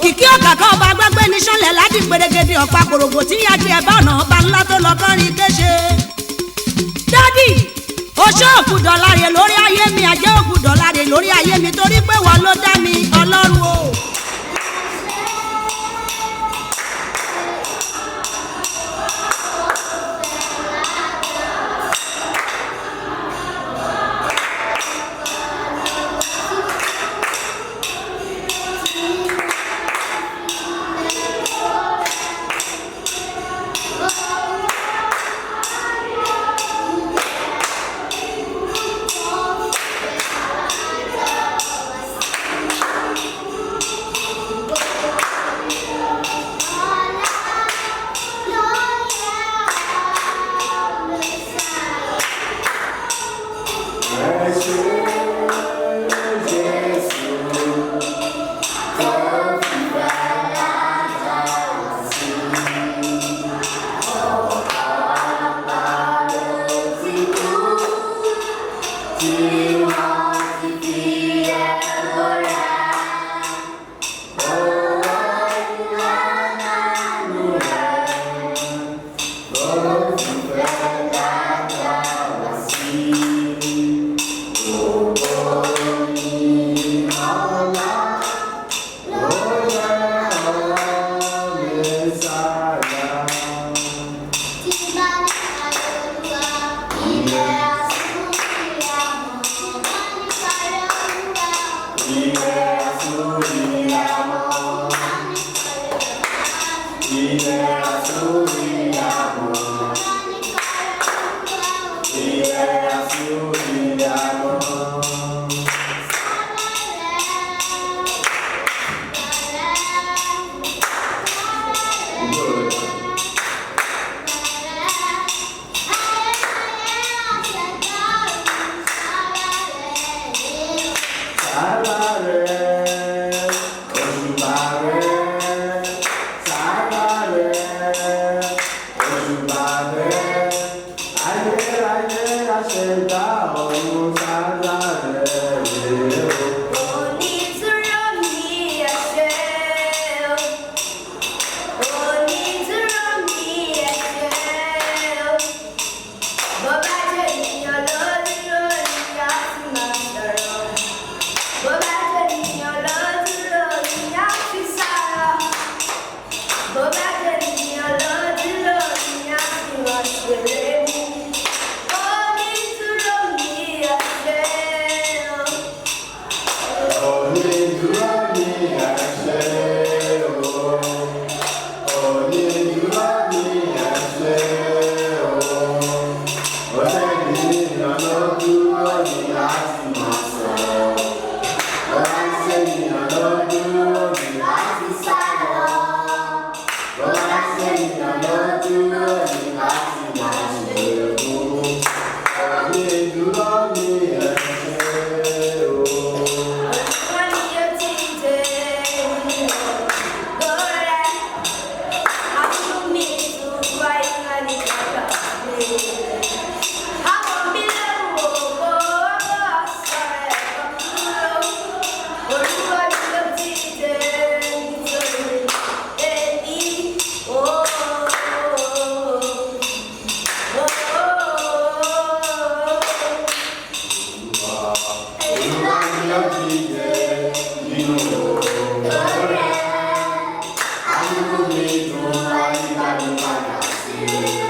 Òkìkí ọ̀kàkà ọba gbẹ́gbẹ́ ní sọ́lẹ̀ láti pèrègèdè ọ̀pá kòrògbò tí yájú ẹ̀ bá ọ̀nà ọba ńlá tó lọ kọ́rin kéṣe. Dádì, oṣó òkùdọ̀ láre lórí ayé mi, àjẹ́ òkùdọ̀ láre lórí ayé mi torí pé wọ́n ló dá mi, Ọlọ́run o. Ẹ ṣé Jésù tó fi bàlá dá wa sí. Ọ̀pá ló ti kú tí wọ́n ti fi ẹ̀rọ rà. Owó ńlá nánú rẹ̀ ló fi bàlá dá wa sí. Sára rẹ̀, òṣùbà rẹ̀, sára rẹ̀, òṣùbà rẹ̀, ayérayé aṣẹ̀dá ọ̀run sára rẹ̀ rèé o. Onídúró mi ẹ ṣé o. Onídúró mi ẹ ṣé o. Bó bá jẹ́ ènìyàn ló dúró ni a ti máa sọ̀rọ̀. Bó bá jẹ́ ènìyàn ló dúró ni a ti sọ̀rọ̀. Bó bá jẹ́ ènìyàn ló dúró ni a ti máa ṣeré mú. Onídúró mi ẹ ṣé o. Onídúró mi ẹ ṣé o. Onídúró mi ẹ ṣé o. Ọ̀sẹ̀ ènìyàn ló dúró ni a ti máa sọ̀rọ̀. Ọ̀sẹ̀ ènìyàn ló dúró ni a ti sọ̀rọ̀. Ọ̀sẹ̀ ènìyàn ló dúró ni a ti máa ṣègùn. Onídúró mi ẹ ṣé o. Wọ́n ní yóò ti dé nínú ọ̀rẹ́. Àbúrò mi tún wá iná ní bàbá mi. Àwọn mi lẹ́rù òkò ọkọ̀ aṣọ ẹ̀kọ́ kúrò. Olúwa ni yóò ti dé nítorí èmi. Olúwa ni ó dìde nínú ògo rẹ̀. Àánú mi dùn àyíká mi padà sí rere.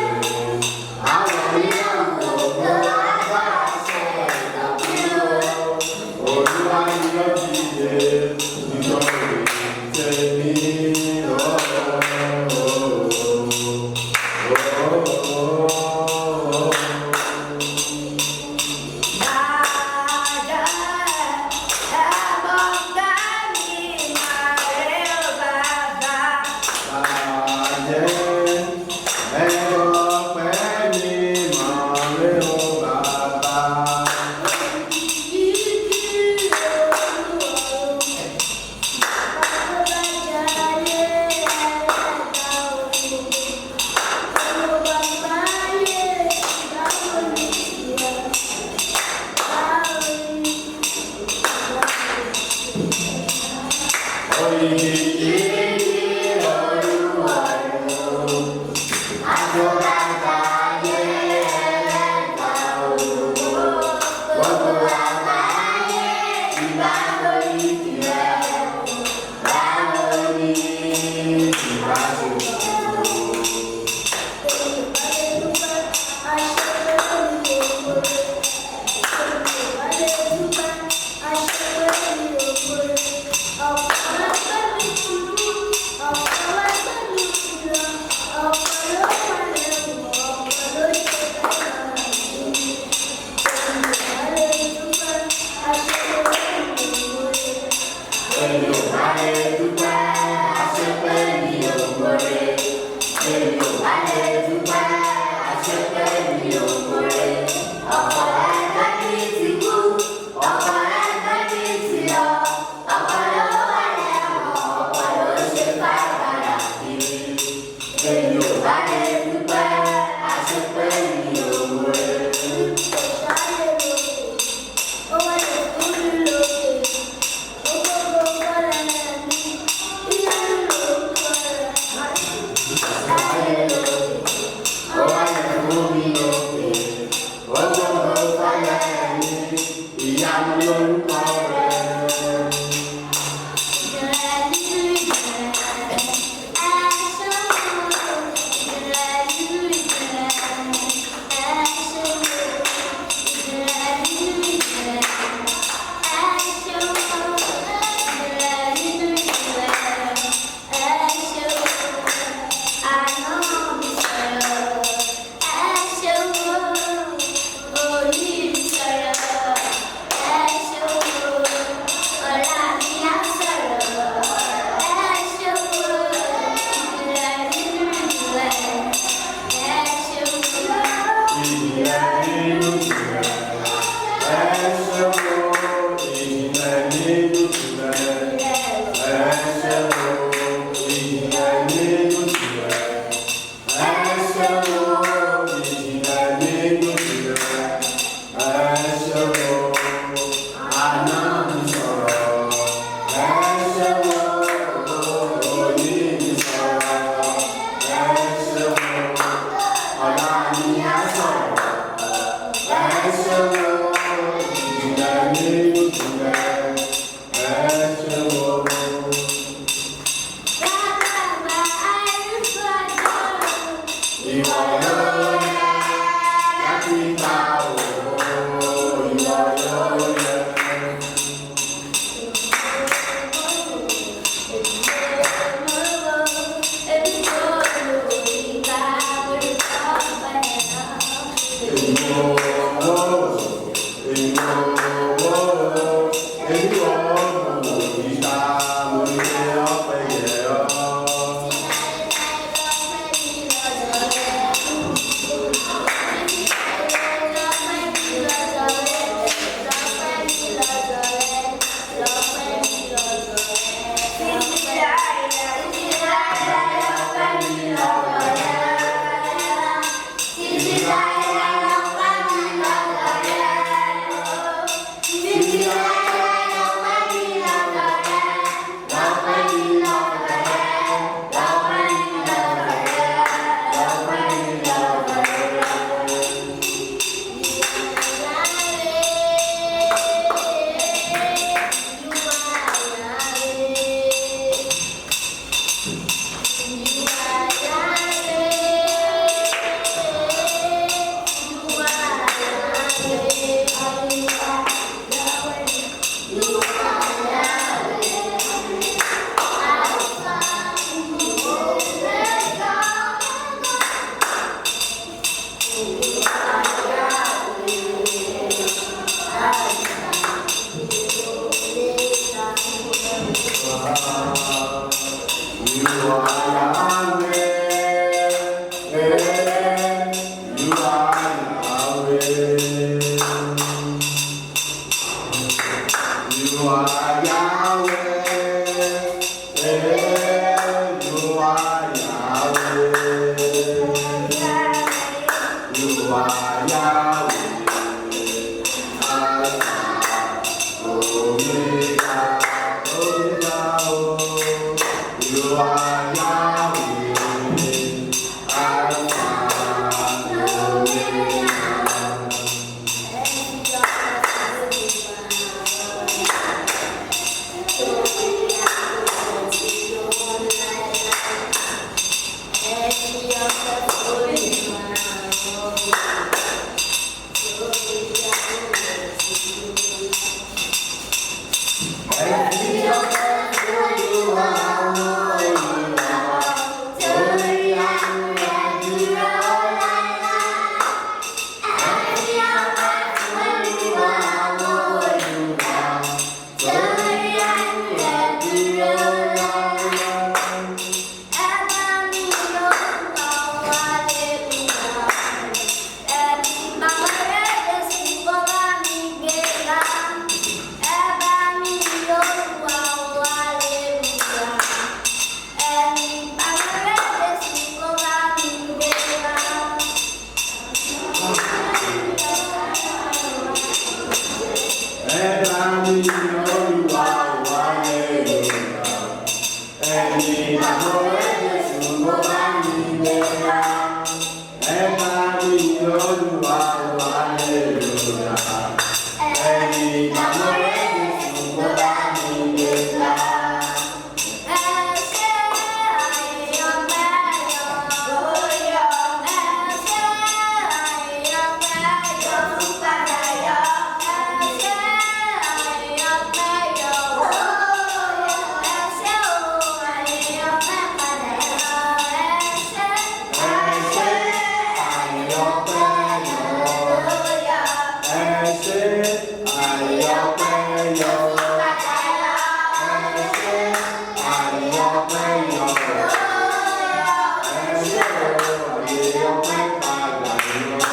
Àwọn mìíràn kò gbọ́ agbára ṣe ẹ̀dá kúrò. Olúwa ni ó dìde nítorí tèmi. Bàjẹ́ ẹ̀bọ̀n gbá mi máa rẹ̀ ó bàbá. Bàjẹ́ ẹ̀rọ pẹ́ mi mọ̀ rẹ́ o bàbá. Oyè. You are Yahweh. You are Yahweh. You are Yahweh. Alpha, Omega, Omega, oh. You are Yahweh. Alpha, Omega. Ẹ bá mi Olúwa wà lẹ́yìn ẹni àbọ̀ Jésù ló bá mi gbéra. Ẹ bá mi Olúwa wà lẹ́yìn ẹni àbọ̀ Jésù ló bá mi gbéra. Ẹ ṣé àyè ọpẹ́ yọ. Ẹ ṣé àyè ọpẹ́ yọ. Ẹ ṣé àyè ọpẹ́ yọ. Ẹ ṣé àyè ọpẹ́ padà yọ.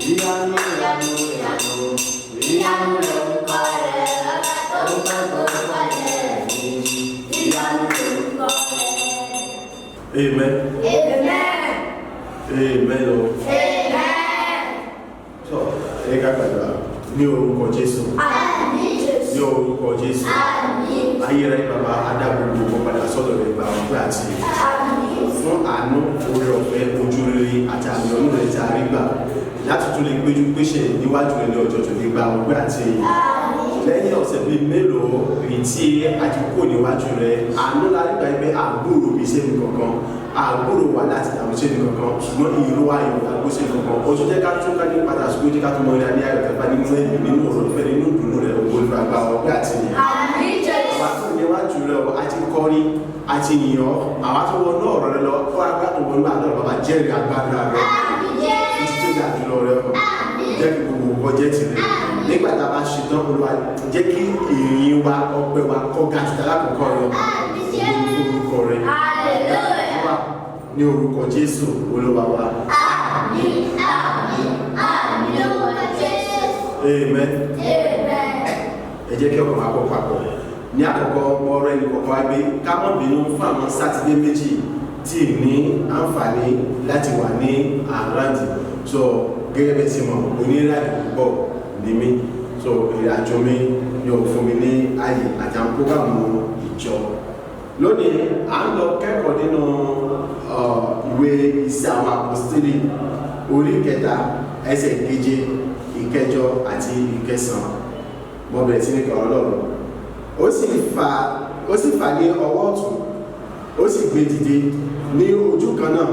Ìyanu, ìyanu, ìyanu lorúkọ rẹ̀, ọba tó ń gbogbo. Amen. Amen. Amen o. Amen. So, ẹ ká gbàdúrà ní orúkọ Jésù. Àmín Jésù. Ní orúkọ Jésù. Àmín. Ayérayé bàbá adágbogbo kó padà sọ́dọ̀ rẹ̀ gba ọpẹ́ àti ìyìn. Àmín. Fún àánú, oore ọ̀fẹ́, ojú rere àti àmì ọ̀nù rẹ̀ tí a rí gbà láti tún lè péjú péṣe níwájú rẹ̀ ní ọjọ́ tó lè gba ọpẹ́ àti ìyìn. Àmín. Lẹ́yìn ọ̀sẹ̀ bíi mélòó èyí tí a ti kó níwájú rẹ̀, àánú la rí gbà pé àgbúrò bí sẹ́ni kankan, àgbúrò wà láti dàrú sẹ́ni kankan, ṣùgbọ́n ìró ayọ̀ la gbó sẹ́ni kankan. Ó tún jẹ́ ká tún ká ní padà ṣùgbọ́n jẹ́ ká tún mọ ilé ayé ayọ̀ tẹ́fà nínú ẹ̀mí, nínú ọ̀rọ̀ ìfẹ́, nínú ìdùnnú rẹ̀, ògo Olúwa, gba ọpẹ́ àti ìyìn. Àmín Jésù. Àwa tó níwájú rẹ o, a ti kọrin, a ti yìn ọ́, àwa tó wọnú ọ̀rọ̀ rẹ lọ, kó agbára tó wọnú àdúrà bàbá jẹ́rìí agbára rẹ. Àmín Jésù. Títí tó ga jùlọ rẹ o, Àmín. jẹ́ kí gbogbo nǹkan jẹ́ tirẹ̀. Nígbà tá a bá ṣe tán, Olúwa, jẹ́ kí ìyìn wa, ọpẹ́ wa kó ga jù lálákọ̀ọ́kọ́ lọ. Àmín Jésù. Orúkọ rẹ. Hallelujah. Wá ní orúkọ Jésù Olúwa wa. Àmín. Àmín. Àmín lórúkọ Jésù. Amen. Amen. Ẹ jẹ́ kí ọkàn wa kó papọ̀. Ní àkọ́kọ́, ọ̀rọ̀ ẹnì kọ̀ọ̀kan wa gbé ká má bínú fún àwọn Sátidé méjì tí ní àǹfààní láti wà ní àràǹdì. So gẹ́gẹ́ bẹ́ẹ̀ ti mọ̀, onírìnàjò púpọ̀ ni mí. So ìrìnàjò mi yóò fún mi ní ààyè àti àwọn prógámù ìjọ. Lónìí, à ń lọ kẹ́kọ̀ọ́ nínú ìwé Iṣẹ́ àwọn Àpọ́sítélì orí kẹta, ẹsẹ̀ keje, ìkẹjọ àti ìkẹsàn-án. Mo bẹ̀rẹ̀ sí ní kọ̀ Ọlọ́run. Ó sì fà ní ọwọ́ ọ̀tún, ó sì gbé dìde ní ojú kan náà,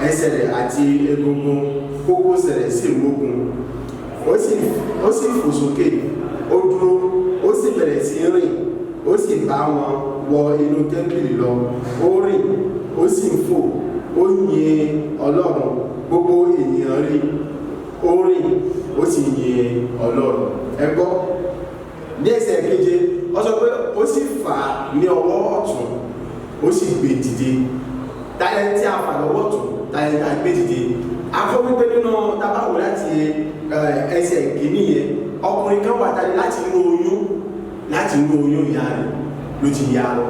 ẹsẹ̀ rẹ̀ àti egungun kókósẹ̀ rẹ̀ sì mókun. Ó sì fò sókè, ó dúró, ó sì bẹ̀rẹ̀ sí rìn, ó sì bá wọn wọ inú tẹ́ḿpìlì lọ. Ó rìn, ó sì ń fò, ó yin Ọlọ́run. Gbogbo ènìyàn rí, ó rìn, ó sì yin Ọlọ́run. Ẹ gbọ́, ní ẹsẹ̀ keje, ó sọ pé ó sì fà á ní ọwọ́ ọ̀tún, ó sì gbé dìde. Tálẹ́ tí a fà lọ́wọ́ ọ̀tún, tálẹ́ tí a gbé dìde. A kọ́ wípé nínú tábàwò láti ẹsẹ̀ kìíní yẹn, ọkùnrin kan wà tálẹ́ láti inú oyún ìyá rẹ̀ ló ti ya arọ.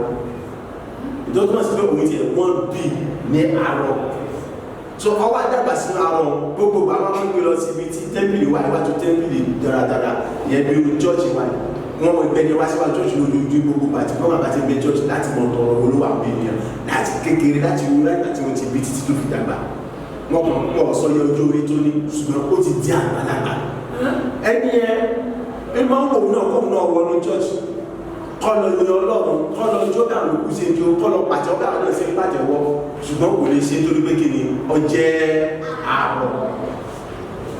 Ìtọ́jú sí pé òun ti ẹ̀ wọ́n bí ní arọ. So ọwọ́ àdàgbà sínú arọ, gbogbo àwọn máa ń gbé lọ síbi tí tẹ́ḿpìlì wà, iwájú tẹ́ḿpìlì dáradára, ìyẹn bí irú chọ́ọ̀chì wà. Wọ́n mọ ìgbẹ́ni wá síwájú chọ́ọ̀chì lójoojú gbogbo àti kọ́ bàbá ti gbé chọ́ọ̀chì láti mọ tọrọ olówó àwọn ènìyàn láti kékeré, láti wúrà láti wọ́n ti bí títí tó fi dàgbà. Wọ́n kàn pọ̀ sọ yẹ ọjọ́ orí tó ní, ṣùgbọ́n ó ti di àgbàlagbà. Ẹni yẹn ẹ máa ń wò náà kóun náà wọnú chọ́ọ̀chì, kọ́ lọ yan Ọlọ́run, kọ́ lọ jó bí àwọn òkú ṣe ń jó, kọ́ lọ pàtẹ́wọ́ bí àwọn náà ṣe ń pàtẹ́wọ́, ṣùgbọ́n kò lè ṣe é torí pé kí ni ó jẹ́ àrọ̀.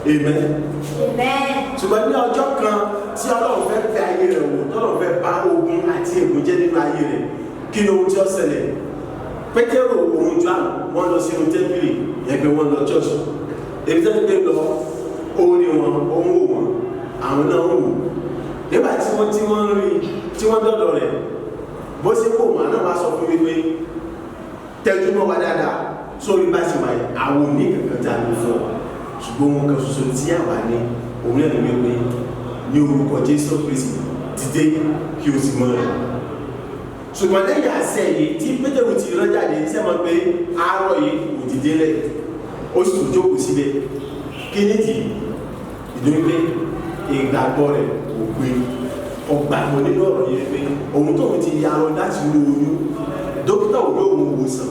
Amen. Amen. Ṣùgbọ́n ní ọjọ́ kan tí Ọlọ́run fẹ́ fẹ́ ayé rẹ̀ wò, tọ́lọ́run fẹ́ bá ogun àti ègún jẹ́ nínú ayé rẹ̀, kí ni ohun tí ó ṣẹlẹ̀? Pétérò òun Jòhánù wọ́n lọ sínú tẹ́ḿpìlì, yẹn pé wọ́n lọ church. Èmi tẹ́lẹ̀ pé lọ, ó rí wọn, ó ń wò wọn, àwọn náà ń wò. Nígbà tí wọ́n tí wọ́n rí, tí wọ́n dọ̀dọ̀ rẹ̀, bó ṣe kó wọn náà wá sọ fún mi pé tẹ́jú mọ́ wa dáadáa sórí bá ti wáyé, àwọn òní kankan tá a lè fún ọ. Ṣùgbọ́n ohun kan ṣoṣo tí àwa ní, òun náà ní wípé ní orúkọ Jésù Kristi, dìde kí o sì mọ́ rẹ̀. Ṣùgbọ́n lẹ́yìn àṣẹ yìí tí Pétérù ti rán jáde, ṣé mọ̀ pé àárọ̀ yìí kò dìde lẹ̀, ó sì tún jókòó síbẹ̀. Kí nìdí? Ìdí wípé ìgbàgbọ́ rẹ̀ kò gbé. Ọgbàgbọ́ nínú ọ̀rọ̀ yẹn pé òun tóun ti yarọ láti inú oyún, dókítà ò lóun wòsàn,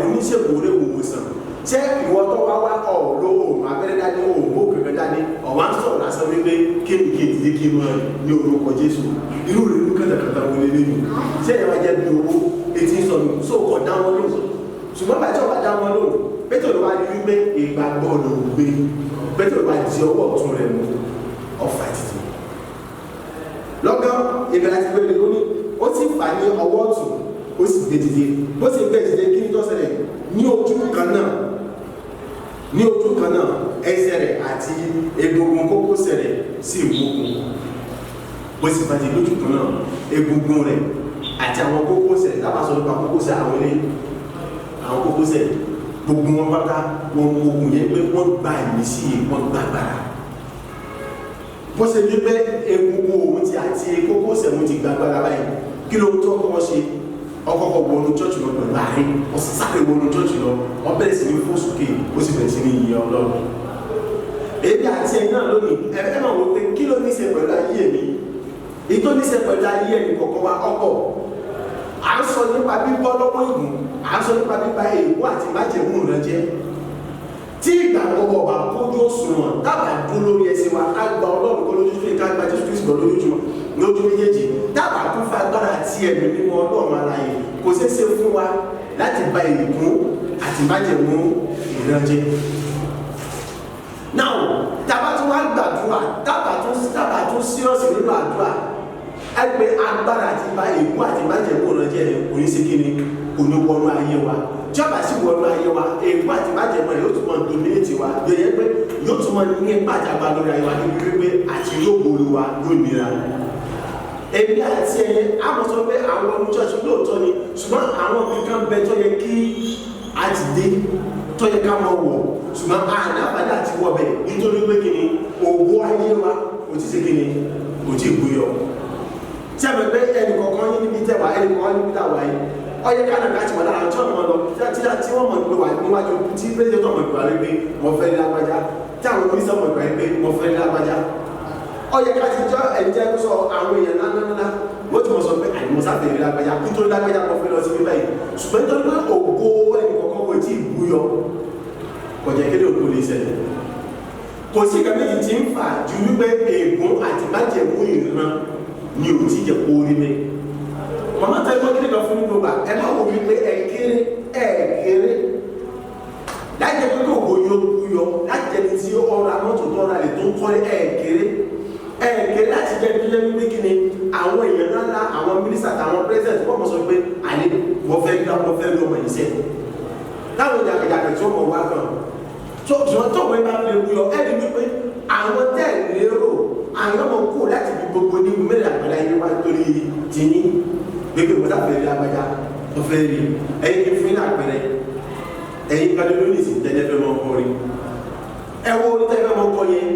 oníṣègùn ò lóun wòsàn. Ṣé ìwọ tó wá wá ọ̀ lówó òun abẹ́rẹ́ dání, òun ó kankan dání, ọ̀wá ń sọ̀rọ̀ lásán wípé kéèmì kéèdì dé kí n máa ní orúkọ Jésù. Irú rẹ̀ ló kàtàkàtà wọlé lẹ́nu. Ṣé ìyẹn wá jẹ́ bí owó etí ń sọnù? So kọ̀ dá wọn lóhùn. Ṣùgbọ́n bàtí ọba dá wọn lóhùn, Pétérù wá rí wípé ìgbàgbọ́ ló ń gbé. Pétérù wá di ọwọ́ ọ̀tún rẹ̀ mú, ọfà títì. Lọ́gán ìbẹ̀rẹ̀ àti ìbẹ̀rẹ̀ ló ní, ó sì fà ní ọwọ́ ọ̀tún, ó sì gbé dìde. Bó sì gbé dìde, kí ni tó ṣẹlẹ̀? Ní ojú kan náà, ní ojú kan náà, ẹsẹ̀ rẹ̀ àti egungun kókósẹ̀ rẹ̀ sì mókun. Bó sì bàjẹ́ lójú kan náà, egungun rẹ̀ àti àwọn kókósẹ̀, tábà sọ nípa kókósẹ̀ àwọn ilé, àwọn kókósẹ̀, gbogbo wọn pátá wọn mókun, yẹn pé wọ́n gba ìmísí, wọ́n gba agbára. Bó ṣe ní pé egungun òun ti àti kókósẹ̀ òun ti gba agbára báyìí, kí ló ń tó kọ́kọ́ ṣe? Ọkọ̀ọ̀kọ̀ wọnú chọ́ọ̀chì lọ pẹ̀lú àárín, wọ́n sáré wọnú chọ́ọ̀chì lọ, wọ́n bẹ̀rẹ̀ sí ní fò sókè, ó sì bẹ̀rẹ̀ sí ní yìn Ọlọ́run. Èmi àti ẹ̀yin náà lónìí, ẹ máa wò pé kí ló ní í ṣe pẹ̀lú ayé mi? Èyí tó ní í ṣe pẹ̀lú ayé ẹnì kọ̀ọ̀kan wa ọ̀pọ̀. À ń sọ nípa bíbọ́ lọ́wọ́ ègún, à ń sọ nípa bíba ègún àti májẹ̀mú rẹ jẹ́. Tí ìgbàgbọ́ ọba kójú òṣùwọ̀n dábàá dúró lórí ẹsẹ̀ wa, ká gba Ọlọ́run kó lójú tó ká gba Jésù Kristi lọ lójú lójú méjèèjì, dábàá kún fún agbára àti ẹ̀mí mímọ́ Ọlọ́run alààyè, kò ṣeé ṣe fún wa láti ba ègún àti májẹ̀mú ìran jẹ́. Now, tábà tún wá gbàdúrà, tábà tún sírọ̀sì nínú àdúrà, ẹgbẹ́ agbára àti ba ègún àti májẹ̀mú ìran jẹ́ kò ní ṣe kíni, kò ní wọnú ayé wa. Tí ọba sì wọnú ayé wa, ègún àti májẹ̀mú rẹ̀ yóò tún máa dominate wa, yóò yẹ pé yóò tún máa ní ipa àjàgbá lórí ayé wa níbi wípé àti yóò borí wa yóò nira. Èmi àti ẹ̀yin a mọ̀ sọ pé àwọn ọmọ church lóòótọ́ ni, ṣùgbọ́n àwọn kankan bẹ tó yẹ kí a ti dé, tó yẹ ká mọ̀ wọ̀, ṣùgbọ́n a ní àbájá àti wọ̀ bẹ̀ nítorí pé kí ni òwò ayé wa kò ti ṣe kí ni kò tí ì gbúyọ. Tí a mọ̀ pé ẹnì kọ̀ọ̀kan yín níbi tẹ̀ wá, ẹnì kọ̀ọ̀kan níbi tà wá yìí, ọyẹ ká náà káàtì wà lára tí wọ́n mọ̀ lọ tí wọ́n mọ̀ pé wà níwájú tí pẹ́ẹ́sì tó mọ̀ pé wà wípé mo fẹ́ ní lágbájá, tí àwọn oníṣẹ́ mọ̀ pé wípé mo fẹ́ ní lágbájá. Ọyẹ ká ti jọ ẹni jẹ́ sọ àwọn èèyàn ńláńláńlá wọ́n ti mọ̀ sọ pé àìmọ̀ sáfẹ́ rí lágbájá nítorí lágbájá mo fẹ́ lọ sí bíbáyìí, ṣùgbọ́n nítorí pé ògo ẹnì kọ̀ọ̀kan kò tí ì búyọ, kò jẹ́ kéde ògo lè ṣẹlẹ̀. Kò sí ìgbà méjì tí ń fà ju wípé ègún àti májẹ̀mú ìran ni ò tí jẹ́ kó rí mi. Màmá tẹ gbọ́ kíni kan fún mi gbogbo ẹ má wò wípé ẹ kéré ẹ kéré láti jẹ́ pé kò ògo yóò búyọ, láti jẹ́ ní tí ọ̀rọ̀ amọ́tò tó ọ̀rọ̀ àlè tó ń kọ́lé ẹ kéré ẹ kéré láti jẹ́ ní tó jẹ́ wípé kí ni àwọn èèyàn ńláńlá, àwọn mínísítà àtàwọn pírẹsidẹ̀ntì wọ́n mọ̀ sọ pé àlè wọ́n fẹ́ gbá wọ́n fẹ́ lọ́mọ yìí sẹ́ láwọn jàkàjàkà tí wọ́n mọ̀ wá kan tó tó wọ́n bá lè wúyọ ẹ rí wípé àwọn tẹ́ lérò àwọn ọmọ kú láti fi gbogbo ní mẹ́rin àgbàlá yìí wá torí tìyín gbégbé wọ́n sáfẹ́ rí lágbájá wọ́n fẹ́ rí ẹ̀yin kí fún yín àpẹẹrẹ ẹ̀yin kan lórí ìsìn tẹ́lẹ̀ fẹ́ mọ́ kọ́ rí ẹ wo orí tẹ́lẹ̀ fẹ́ mọ́ kọ́ yẹn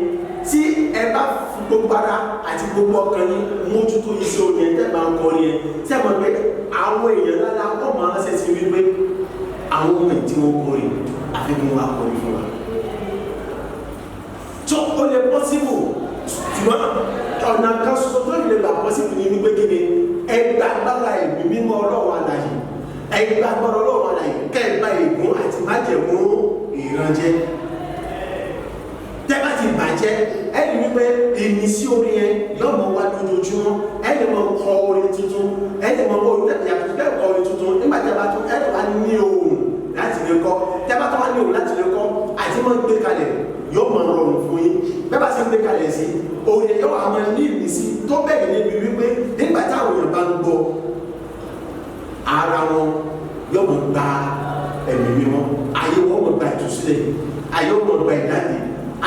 tí ẹ bá fi gbogbo ara àti gbogbo ọkàn yín mójútó iṣẹ́ orin yẹn tẹ́ bá ń kọrin yẹn tí ẹ mọ̀ pé àwọn èèyàn ńláńlá wọ́n máa ránṣẹ́ sí wípé àwọn ohun tí wọ́n kọrin àfikún wa kọrin fún wa. Tó o lè pọ́sibù, ṣùgbọ́n ọ̀nà kan ṣoṣo tó lè gbà pọ́sibù ní wípé kí ni ẹ gba agbára ẹ̀mí mímọ́ Ọlọ́run alààyè, ẹ gba agbára Ọlọ́run alààyè kẹ́ ẹ bá ègún àti májẹ̀mú ìran jẹ́. Tẹ́ bá ti bàjẹ́, ẹ rí wípé ìmísí orin yẹn yóò mọ wá lójoojúmọ́, ẹ lè mọ kọ orin tuntun, ẹ lè mọ orin yàtọ̀ bẹ́ẹ̀ kọ orin tuntun nígbà tẹ́ bá tún ẹ tó bá ní ohùn láti lè kọ, tẹ́ bá tó wá ní ohùn láti lè kọ àti mọ gbé kalẹ̀ yóò mọ rọrùn fún yín. Bẹ́ẹ̀ bá ṣe ń gbé kalẹ̀ sí orin yẹn yóò wá máa ní ìmísí tó bẹ̀rẹ̀ níbi wípé nígbà táwọn èèyàn bá ń gbọ́ ara wọn yóò mọ gba ẹ̀mí mímọ́, ayé wọn mọ gba ìtúsílẹ̀, ayé wọn mọ gba ìdáǹdè,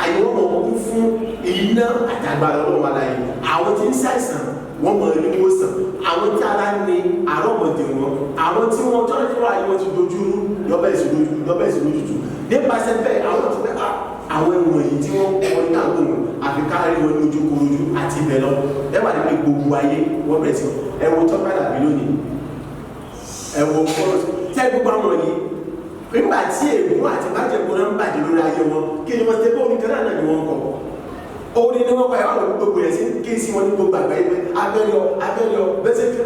ayé wọn mọ kún fún iná àtàgbàrá Ọlọ́run alààyè. Àwọn tí ń ṣàìsàn wọn mọ ní wòsàn, àwọn tí ara ní àrọ́mọdé wọn, àwọn tí wọn tọ́jú tí wọn ayé wọn ti dojú rú yọbẹ̀ sí lójú yọbẹ̀ sí lójútu. Nípasẹ̀ bẹ́ẹ̀ àwọn ti bẹ́ẹ̀ àwọn ẹ̀wọ̀n yìí tí wọ́n kọ́ ní àwọn àfi kárí wọn ní ojú korojú àti ibẹ̀ lọ. Ẹ wà nípa gbogbo ayé wọ́n bẹ̀rẹ̀ sí ẹ̀wọ̀n tọ́pẹ́ dàbí lónìí, ẹ̀wọ̀n kọ́rọ̀ tẹ́ gbogbo àwọn yìí nígbà tí ègún àti májẹ̀mú náà ń bàjẹ́ lórí ayé wọn, kí ni wọ́n ṣe bó orin kan náà ni wọ́n kọ orin ni wọ́n kọ ẹ̀ wọ́n lọ gbogbo yẹn sí kí sí wọn ní gbogbo àgbáyé pé abẹ́rẹ́ ọ abẹ́rẹ́ ọ bẹ́sẹ̀ kí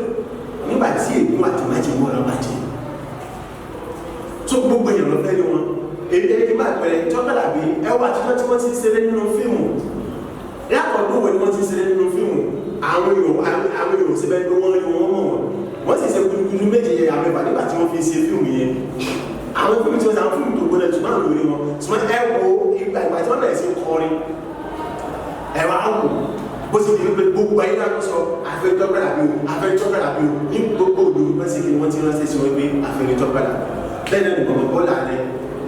nígbà tí ègún àti májẹ̀mú náà bàjẹ́ tó gbogbo yẹn lọ fẹ́ rí wọn. Èyí ẹni máa pẹ̀lẹ́ tọ́pẹ́ làbí ẹwà àtijọ́ tí wọ́n ti ń ṣeré nínú fíìmù látọ̀dún wo ni wọ́n ti ń ṣeré nínú fíìmù àwọn èèyàn síbẹ̀ pé wọ́n rí wọn mọ̀ wọ́n wọ́n sì ṣe gudugudu méje yẹn àwọn ẹ̀fà nígbà tí wọ́n fi ṣe fíìmù yẹn. Àwọn fíìmù tí wọ́n ṣe àwọn fíìmù tó gbóná jù máa ń lórí wọn, ṣùgbọ́n ẹ wo ìgbà tí wọ́n bẹ̀rẹ̀ sí kọrin ẹ wá wò bó ṣe di wípé gbogbo ayé náà sọ àfẹ́tọ́pẹ́ làbí o àfẹ́tọ́pẹ́ làbí o ní gbogbo òdu wọ́n sì kí wọ́n ti ránṣẹ́ sí wọn pé àfẹ́tọ́pẹ́ làbí. Bẹ́ẹ̀ náà ni bọ̀bọ̀ bọ́lá rẹ,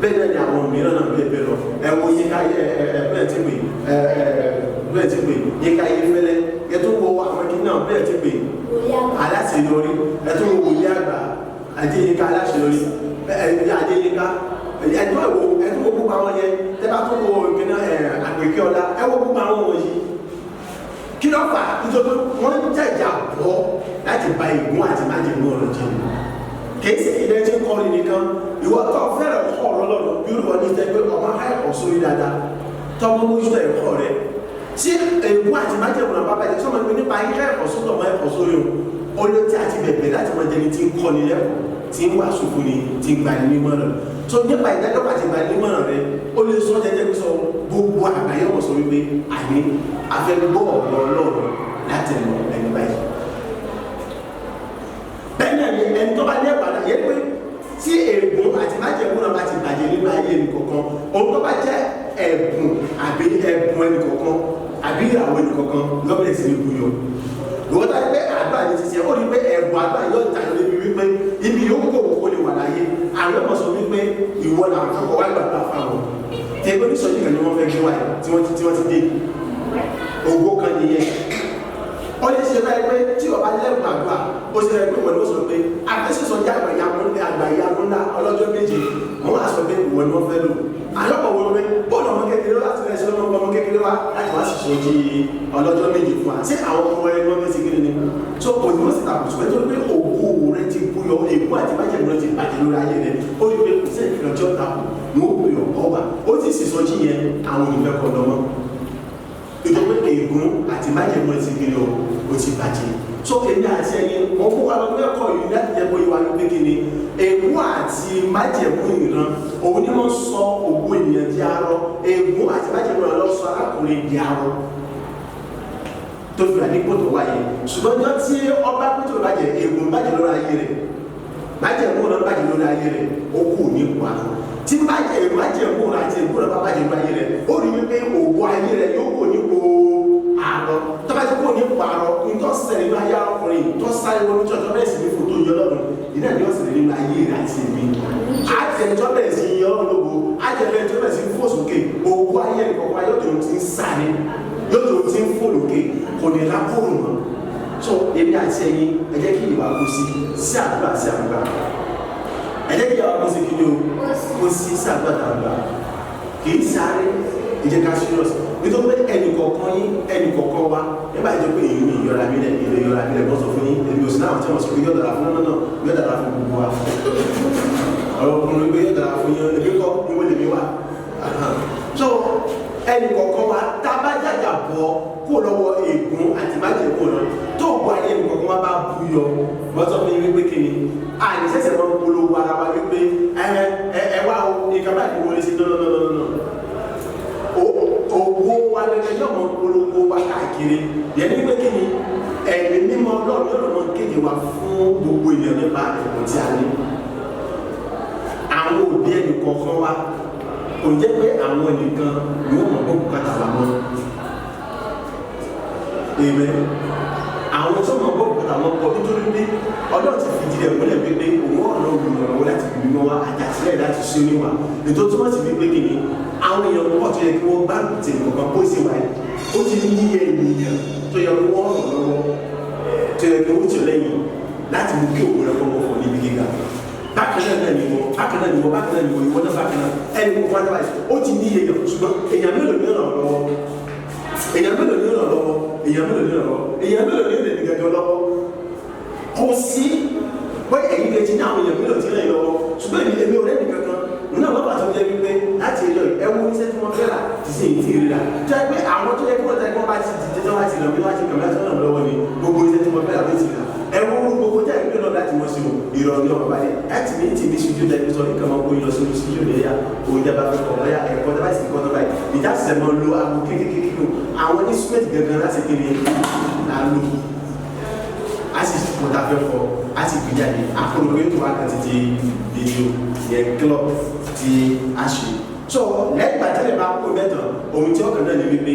bẹ́ẹ̀ náà ni àwọn mìíràn náà bẹ́ẹ̀ bẹ́ẹ̀ lọ. Ẹ wo yíká ẹ ẹ bẹ́ẹ̀ ti pè ẹ ẹ bẹ́ẹ̀ ti pè yíká yé fẹ́lẹ́ ẹ tó wo àwọn kí náà bẹ́ẹ̀ ti pè aláṣeyọrí, ẹ tó wo wòlíì àgbà Adéyínká aláṣeyọrí ẹ Adéyínká ẹ tó wo ẹ tó wo gbogbo àwọn yẹn tẹ bá tó wo ìpinnu ẹ àgbèké ọlá ẹ wo gbogbo àwọn wọ̀nyí. Kí ló fà? Nítorí wọ́n ń jàjà bọ́ láti ba ègún àti májẹ̀mú ọ̀rọ̀ jẹ́. Kìí ṣe ìdẹ́ tí ń kọrin nìkan. Ìwọ tó fẹ́ràn kọ́ ọ̀rọ̀ lọ́rùn bí olùwọ́ ní tẹ́ pé ọmọ ẹ̀kọ́ sórí dáadáa, tọmọ mójútó ẹ̀kọ́ rẹ̀. Tí ègún àti májẹ̀mú náà bá bàjẹ́, sọmọ pé nípa ilé ẹ̀kọ́ sótọ̀ mọ́ ẹ̀kọ́ sórí o, ó ló tí àti bẹ̀bẹ̀ láti mọ jẹni tí ń kọ́ni lẹ́kọ̀ọ́, tí ń wàásù fún ni, tí ń gbani nímọ̀ràn. Tó nípa ìdájọ́ àti ìgbani nímọ̀ràn rẹ, ó lè sọ jẹjẹ pé sọ gbogbo àgbáyé wọ̀ sọ wípé àní afẹ́gbọ́ ọ̀rọ̀ Ọlọ́run láti ẹnu ẹni báyìí. Bẹ́ẹ̀ náà ni ẹni tó bá ní ẹ̀pà náà yẹ pé tí ègún àti májẹ̀mú náà bá ti bàjẹ́ nínú ayé ẹnì kọ̀ọ̀kan, ohun tó bá jẹ́ ẹ̀bùn àbí ẹ̀bùn ẹnì kọ̀ọ̀kan àbí ìràwọ̀ ẹnì kọ̀ọ̀kan lọ́bẹ̀rẹ̀ sí ní buyọ̀. Ìwọ́n tá pé àdúrà ní ti ṣe, ó rí pé ẹ̀bùn àdúrà yóò tayọ débi wípé ibi yóò kó òkú lè wà láyé. Àwọn ọmọ sọ wípé ìwọ làwọn akọ́kọ́ wá gbàgbà fáwọn. Tẹ̀gbọ́n ní sọ́jú kan ni wọ́n fẹ́ gbé wáyé tí wọ́n ti dé. Ògo kan nìyẹn. Ó lè ṣe báyìí pé tí ọba lẹ́bùn àdúrà, ó ṣe báyìí pé wọ́n ló sọ pé afẹ́sẹ̀sọ jẹ́ àgbàyanu ńlá ọlọ́jọ́ méje, wọ́n á sọ pé ìwọ ni wọ́n fẹ́ lò. Àlọ́pọ̀ wọn pé bọ́ọ̀lù ọmọ kékeré láti rẹ̀ ṣe ọmọ kékeré wá láti wá ṣiṣẹ́ jí ọlọ́jọ́ méje fún wa. Ṣé àwọn ọmọ ẹni wọ́n fẹ́ ṣe kiri ni? Tó kò ní wọ́n sì tàkùn ṣùgbọ́n tó pé ògo rẹ ti búyọ, ègún àti májẹ̀mú rẹ ti bàjẹ́ lórí ayé rẹ. Ó rí pé kò sí ìfìlọ̀ tí ó takò, wọn ò pè ọ̀pọ̀ wà. Ó ti ṣèṣọ jí yẹn, àwọn olùfẹ́ kọ lọ́mọ. Nítorí pé ègún àti májẹ̀mú rẹ ti kiri o, ó ti bàjẹ́. So èmi àti ẹyin, mo kó wa lọ lẹ́kọ̀ọ́ yìí láti jẹ́ bóyá wa ní pé kíni ègún àti májẹ̀mú ìran òun ni wọ́n sọ ògo ènìyàn di arọ. Ègún àti májẹ̀mú ìran ló sọ arákùnrin di arọ tó fi hàn ní kótó wáyé. Ṣùgbọ́n ní ọtí ọba kótó bàjẹ́, ègún bàjẹ́ lórí ayé rẹ̀, májẹ̀mú ìran bàjẹ́ lórí ayé rẹ̀, ó kù ní ipò àrùn. Tí májẹ̀mú ìran àti ègún ìran bá bàjẹ́ lórí ayé rẹ̀, ó rí wípé ògo ayé rẹ̀ yóò kù nípò àrọ. Tọ́ba ti kó ní parọ́, ntọ́ ṣẹlẹ̀ nínú ayé ọkùnrin tó sáré wọnú tí ọjọ́ bẹ̀rẹ̀ sí ní fòtó yọ lọ́rùn, iná ni ó ṣẹlẹ̀ nínú ayé rẹ̀ àti èmi. Àtẹnjọ́ bẹ̀rẹ̀ sí yọ ọ́ lógo, àtẹnjọ́ bẹ̀rẹ̀ sí fò sókè, òwò ayé rẹ̀ kọ̀ọ̀kan yóò tó ti ń sáré, yóò tó ti ń fò lókè, kò ní ra kóòrò mọ́. So èmi àti ẹ̀yin, ẹ jẹ́ kí ìwà kó sí sí àdúrà sí àdúrà. Ẹ jẹ́ kí ìwà kó sí kí ni o, kó sí sí àdúrà sí àdúrà. Kì í sáré, ẹ jẹ́ ká serious. Nítorí pé ẹnì kọ̀ọ̀kan yín, ẹnì kọ̀ọ̀kan wa, nígbà tó pé èyí ni ìyọra mi lẹ̀, ìlẹ̀ ìyọra mi lẹ̀ bọ́ sọ fún yín, èmi ò sí náà tí wọ́n sọ pé yóò dára fún náà náà, yóò dára fún gbogbo wa. Ọ̀rọ̀ ọkùnrin pé yóò dára fún yín, èmi kọ́ ìwé lèmi wà. So ẹnì kọ̀ọ̀kan wa tá a bá jàjà bọ́ kó lọ́wọ́ ègún àti májèkó lọ, tó gbọ́ ayé ẹnì kọ̀ọ̀kan wa bá bú yọ, wọ́n sọ fún yín wípé kí ni, àní sẹ̀sẹ̀ máa ń polówó ara wa wípé ẹ wá o, nǹkan báyìí wọlé sí nọ́nọ́nọ́nọ́nọ́. Owó wa lẹ́nu yóò mọ polówó wa káàkiri. Yẹn ní pé kí ni ẹ̀mí mímọ́ Ọlọ́run yóò mọ kéde wa fún gbogbo ènìyàn nípa ẹ̀kọ́ tí a ní. Àwọn òbí ẹnì kọ̀ọ̀kan wa kò jẹ́ pé àwọn ẹnìkan yóò mọ bó bùkátà wa mọ́. Amen. Àwọn tó mọ bó bùkátà wọn pọ̀ nítorí pé Ọlọ́run ti fi ìdílé múlẹ̀ wípé òun ọ̀nà olùrànlọ́wọ́ láti fi mímọ́ wa àtàtìlẹ́yìn láti ṣe oníwà. Ètò túmọ̀ sí wípé kí ni àwọn èèyàn pọ̀ tó yẹ kí wọ́n gbárùkù tì ní kankan bó ṣe wáyé. Ó ti ní iye ènìyàn tó yẹ kí wọ́n ràn lọ́wọ́, tó yẹ kí wọ́n tì lẹ́yìn láti mú kí òun rẹ̀ kọ́ mọ́ fún níbi gíga. Bákan náà ni wọ́n, bákan náà ni wọ́n, bákan náà ni wọ́n, ìwọ náà bákan náà. Ẹni kò wájú báyìí, ó ti ní iye èèyàn, ṣùgbọ́n èèyàn mélòó ni ó ràn lọ́wọ́? Èèyàn mélòó ni ó ràn lọ́wọ́? Èèyàn mélòó ni ó ràn lọ́wọ́? Èèyàn mélòó ni ó lè ní gẹ́gẹ́ lọ́wọ́? Kò sí bóyá ẹ̀yin lè ti ní àwọn èèyàn mélòó tí ń rìn lọ́wọ́, ṣùgbọ́n èmi ò rẹ́ nìkan kan. Nínú àwọn bàtà tó jẹ́ wípé láti ẹjọ́ ẹ wo iṣẹ́ tí wọ́n fẹ́ rà ti ṣe ìtì rírà. Tó yẹ pé àwọn tó yẹ kí wọ́n tẹ́ kí wọ́n bá ti dìde tí wọ́n bá ti ràn mí wá ti kàn mí láti ràn mí lọ́wọ́ ni gbogbo iṣẹ́ tí wọ́n fẹ́ rà ló ti rà. Ẹ wo gbogbo jẹ́ ìpínlẹ̀ náà láti wọ́n ṣe o, ìrọ̀rùn ní ọ̀pọ̀ báyìí. Láti ní tìmí ṣojú tẹ̀lé sọ nǹkan máa kó yín lọ sínú ṣíṣú ní ẹ̀yà oúnjẹ bá fẹ́ kọ̀ bóyá ẹ̀kọ́ tó bá sì kọ́ tó báyìí. Ìjà ṣẹ̀ṣẹ̀ máa lo aago kékeré àwọn instrument gangan láti kiri là ń lò. A sì kó ta fẹ́ fọ, a sì gbé jáde, akólógbé tó wà kan títí fídíò yẹn club tí a ṣe. So lẹ́yìn ìgbà tí lè bá kó mẹ́tàn, ohun tí ọkàn náà ní wípé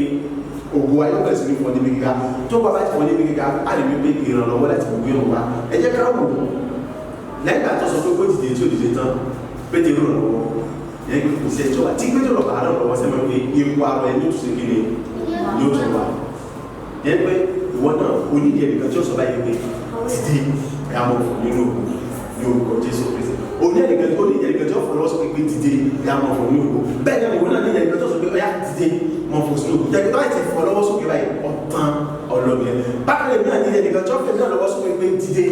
ògo ayé bẹ̀rẹ̀ sí ní fọ́ níbi gíga. Tó bá bá ti fọ́ níbi gíga, a lè wípé ìrànlọ́wọ́ láti gbogbo yẹn wá. Ẹ jẹ́ ká wò ó. Lẹ́yìn ìgbà tó sọ pé kó dìde tí ò dìde tán, Pétérù ràn lọ́wọ́. Yẹn kò sí ẹjọ́ wa. Tí Pétérù bá ràn lọ́wọ́ sẹ́mi pé ipò ara ẹ̀ ní òtún ṣe kí ni yóò tún wá. Yẹn pé ìwọ náà onídìí ẹnìkan tí ó sọ báyìí pé dìde ẹ̀ á mọ̀ fún nínú òkú ní orúkọ Jésù Kristi. Oní ẹnìkan tó ní ẹnìkan tí ó fọwọ́ sọ pé dìde ẹ̀ á mọ̀ fún nínú òkú. Bẹ́ẹ̀ ni ìwọ náà ní ẹnìkan tó sọ pé ọ̀yá dìde mọ̀ fún sínú òkú. Jẹ́ pé ti fọ lọ́wọ́ sókè báyìí ọ̀tán ọlọ́mìẹ. Bákan náà ní ẹnìkan tí ó fẹ́ náà lọ́wọ́ sókè pé dìde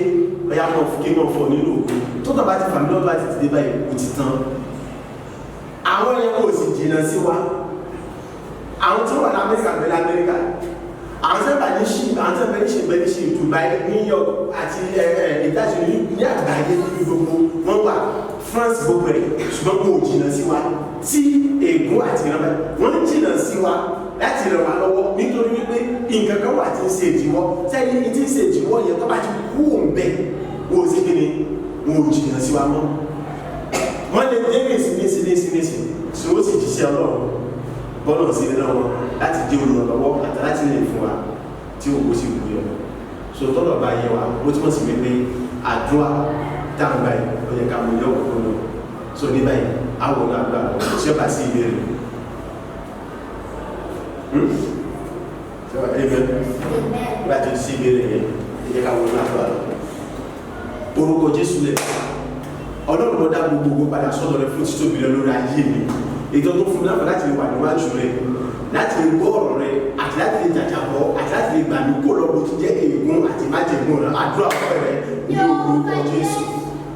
Ọ̀yà mọ̀ kí mọ̀ fọ̀ nínú ògo tó tọ̀ bá ti fà mí lọ́wọ́ bá ti dìde báyìí, ó ti tán. Àwọn yẹn kò sì jìnnà sí wa. Àwọn tó wà ní Amẹ́ríkà bẹ́ẹ̀ ní Amẹ́ríkà, àwọn tó wà ní ṣì, àwọn tó bẹ́ẹ̀ ní ṣì bẹ́ẹ̀ ní ṣì Dubai, New York àti ẹ ẹ ìdájọ́ ní àgbáyé ní gbogbo wọn wà, France, gbogbo ẹ̀, ṣùgbọ́n kò jìnnà sí wa. Tí ègún àti ìran báyìí, wọ́n ń jìnnà sí wa láti ràn wá lọ́wọ́, nítorí wípé nǹkan kan wà tí ń ṣe ìdíwọ́ sẹ́yìn ní tí ń ṣe ìdíwọ́ yẹn. Tó bá ti kú òun bẹ́ẹ̀, wọ́n ò sí kí ni, wọ́n ò jìnnà sí wa mọ́. Wọ́n lè dé ní ìsìn ní ìsìn ní ìsìn ní ìsìn tí ó sì jíṣẹ́ Ọlọ́run bọ́lọ̀ sí nínú wọn láti dé olùrànlọ́wọ́ àti láti lè fún wa tí òkú sì wú yọ. So tọ́lọ̀ bá yẹ wa, ó túmọ̀ sí wípé àdúrà táwọn báyìí ó yẹ ká mú yọ òkú lọ. So ní báyìí, àwọn àdúrà lọ. Ṣé bá sí ìbéèrè? Amen. Bá ti sí ìbéèrè yẹn, ẹ jẹ́ ká wọnú àdúrà lọ. Orúkọ Jésù lẹ̀. Ọlọ́run, mo dá gbogbo padà sọ́dọ̀ rẹ fún títóbi rẹ lórí ayé mi, ètò tó fún mi láǹfà láti lè wà níwájú rẹ, láti lè gbọ́ ọ̀rọ̀ rẹ, àti láti lè jàjàbọ́, àti láti lè gbà mí kó lọ́gbọ́ tó jẹ́ ègún àti májẹ̀mú rẹ. Àdúrà ọ̀pẹ rẹ ní orúkọ Jésù,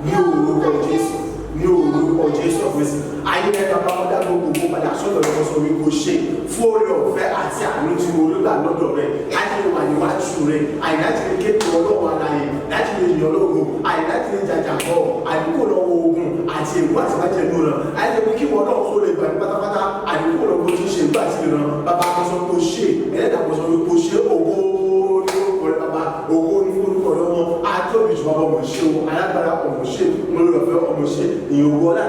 ní orúkọ Jésù, ní orúkọ Jésù ọ̀fẹ́sì ayé rẹ. Bàbá, mo dá gbogbo padà sọ́dọ̀ rẹ, sọ wípé o ṣe fún oore ọ̀fẹ́ àti àánú tí mo rí gbà lọ́dọ̀ rẹ láti lè wà níwájú rẹ, àyè láti lè ké pe Ọlọ́run alààyè, láti lè yàn lógo, àyè láti lè jàjàbọ́ àdúgbò lọ́wọ́ ogun àti ègún àti májẹ̀mú rẹ, àyè lè kí wọn náà kó lè gbà ní pátápátá àdúgbò lọ́wọ́ tí ń ṣe ìgbà àti ìran. Bàbá, kò sọ pé o ṣe. Ẹlẹ́dàá, kò sọ pé o ṣe. Ògo ní orúkọ rẹ, bàbá, ògo ní orúkọ rẹ. Wọn àtọ́bí jù, bàbá, ọmọ ṣe o. Alágbára, ọmọ ṣe. Olùrànfẹ́, ọmọ ṣe. Ìyẹn ọlá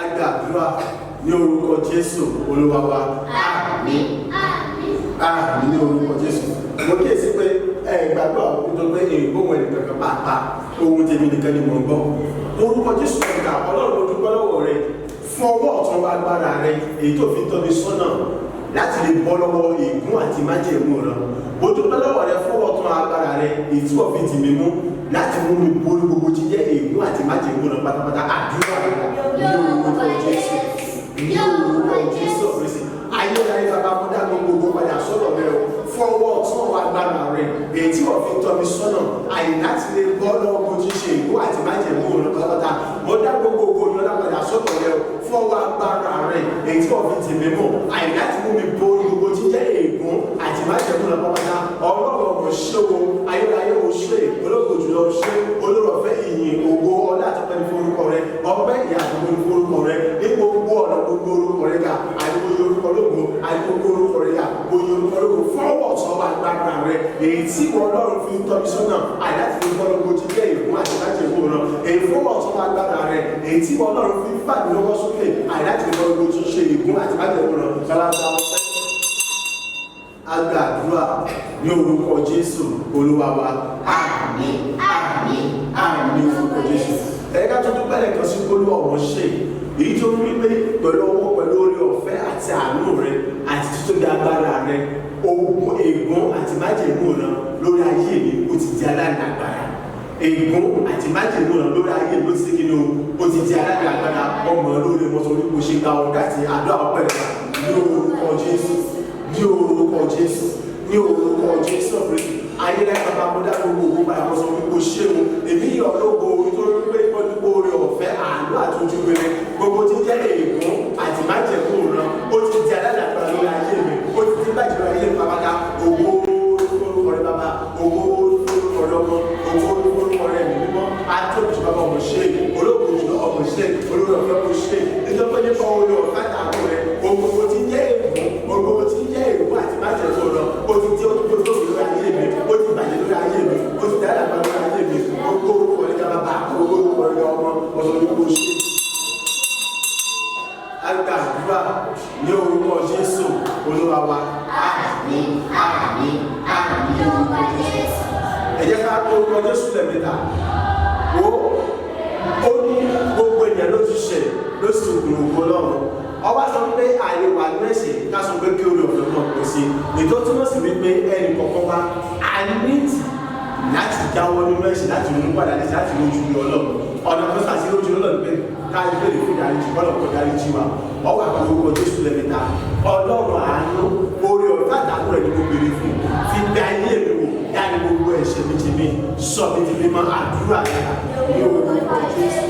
agbàdúrà ní orúkọ Jésù Olúwa wa. Àmín, àmín ní orúkọ Jésù. Mo kíyèsí pé ẹ gbàgbọ́, nítorí pé ìgbóhùn ẹnì kankan pàápàá, ohun tèmi nìkan ni mò ń gbọ́. Orúkọ Jésù ẹ̀ka. Ọlọ́run, mo dúpẹ́ lọ́wọ́ rẹ fún ọwọ́ ọ̀tún agbára rẹ, èyí tó fi tọ́ mi sọ́nà láti lè bọ́ lọ́wọ́ ègún àti májẹ̀mú rẹ. Mo dúpẹ́ lọ́wọ́ rẹ fún ọwọ́ ọ̀tún agbára rẹ, èyí tí wọ́n fi tì mí mú láti mú mi borí gbogbo jíjẹ́ ègún àti májẹ̀mú rẹ pátápátá. Àdúrà ní orúkọ Jésù, ní orúkọ Jésù Kristi ayérayé. Bàbá, mo dá gbogbo padà sọ́dọ̀ rẹ o fún ọwọ́ ọ̀tún agbára rẹ, èyí tí wọ́n fi tọ́ mi sọ́nà àyè láti lè bọ́ lọ́wọ́ mo ti ṣe ègún àti májẹ̀mú rẹ pátápátá. Mo dá gbogbo ògo yọlá padà sọ́dọ̀ rẹ o fún ọwọ́ agbára rẹ, èyí tí wọ́n fi tì mí mú àyè láti mú mi borí gbogbo jíjẹ́ ègún àti májẹ̀mú rẹ pátápátá. Ọlọ́run, ọmọ ṣé o. Ayérayé, o ṣé. Ológo jùlọ, o ṣé. Olórọ̀fẹ́, ìyìn, ògo, ọlá àtọ́pẹ́ ní forúkọ rẹ. Ọpẹ́, ìyá àtọ́pẹ́ ní forúkọ rẹ ní gbogbo ọ̀nà. Gbogbo orúkọ rẹ ga, àdúgbò orúkọ lógo, àdúgbò orúkọ rẹ ga, gbogbo orúkọ lógo fọwọ́ ọ̀tún agbára rẹ, èyí tí wọn Ọlọ́run fi ń tọ́ mi sọ́nà àyè láti fi bọ́ lọ́gbọ́ jíjẹ́ ègún àti májẹ̀mú rẹ, èyí fọwọ́ ọ̀tún agbára rẹ, èyí tí wọn Ọlọ́run fi ń fà mí lọ́wọ́ sókè àyè láti fi bọ́ lọ́gbọ́ jíjẹ́ ègún àti májẹ̀mú rẹ. Sálábà ọpẹ́. Agbàdúrà ní orúkọ Jésù Olúwa wa. Àmín, àmín, àmín orúkọ Jésù. Ẹ̀ka tó dúpẹ́ lẹ́ẹ̀kan sí Olúwa, ọ̀wọ́n ṣe èyí tó rí pé pẹ̀lú ọwọ́, pẹ̀lú orí ọ̀fẹ́ àti àánú rẹ àti títóbi agbára rẹ, ogun ègún àti májèmú rẹ lórí ayé mi, ó ti di aláìlágbára. Ègún àti májèmú rẹ lórí ayé mi, ó ti kí ni o, ó ti di aláìlágbára. Ọmọ lórí mọ́tò orí kò ṣe gba ọ̀gá àti àdúrà ọpẹ́ rẹ ní orúkọ Jésù, ní orúkọ Jésù, ní orúkọ Jésù Kristi ayélujára. Bàbá, mo dá gbogbo ògbó padà, mo sọ wípé o ṣé o. Èmi yọ̀ lógo, nítorí pé gbogbo oore ọ̀fẹ́, àánú àti ojú rere, gbogbo tí jẹ́ ègún àti májẹ̀mú ràn, ó ti di alálàpàá lórí ayé mi, ó ti di bàjẹ́ lórí ayé mi pàpàtà. Ògo orúkọ rẹ, bàbá, ògo orúkọ rẹ, ọmọ, ògo orúkọ rẹ, ẹ̀mí mímọ́. Atóbi jù, bàbá, ọmọ ṣe. Ológo jùlọ, ọmọ ṣe. Olórí ọ̀fẹ́, mo ṣe, nítorí pé nípa oore ọ̀fẹ́ àtàkùn rẹ, gbogbo tí jẹ́ ègún, gbogbo tí jẹ́ ègún àti májẹ̀mú ràn, ó ti di ó ti lórí ayé mi, ó ti bàjẹ́ lórí ayé mi, ó ti dára lórí ayé mi. Gbogbo orúkọ rẹ, bàbá, gbogbo orúkọ rẹ, ọmọ, ọ̀sán ní kò ṣe. Agbàdúrà ní orúkọ Jésù Olúwa wa. Àmín, àmín, àmín orúkọ Jésù. Ẹ jẹ́ ká orúkọ Jésù lẹ́ẹ̀mẹ́ta. Wo, ó ní gbogbo ènìyàn ló ti ṣẹ̀, ló sì kùnà ògo Ọlọ́run. Ọba sọ pé àìlè wà ní ẹ̀ṣẹ̀ ká sọ pé kí oore ọ̀fẹ́ náà pọ̀ sí. Ètò túmọ̀ sí wípé ẹnì kọ̀ọ̀kan wa, a ní láti jáwọ́ nínú ẹ̀ṣẹ̀, láti ronú padà lẹ́sẹ̀, láti rojú rí Ọlọ́run. Ọ̀nà tó sàṣẹ rojú Ọlọ́run pé káyọ̀ lè fún ìdáríjì, kọ́lọ̀ kó dáríjì wa. Ọwọ́ àpò orúkọ Jésù lẹ́mẹ̀ta. Ọlọ́run àánú, oore ọ̀fẹ́ àtàánú rẹ̀ ni mo béèrè fún. Fi bẹ ayé mi wò, dárí gbogbo ẹ̀ṣẹ̀ mi jì mí, sọ mi di mímọ́. Àdúrà rẹ̀ ní orúkọ Jésù,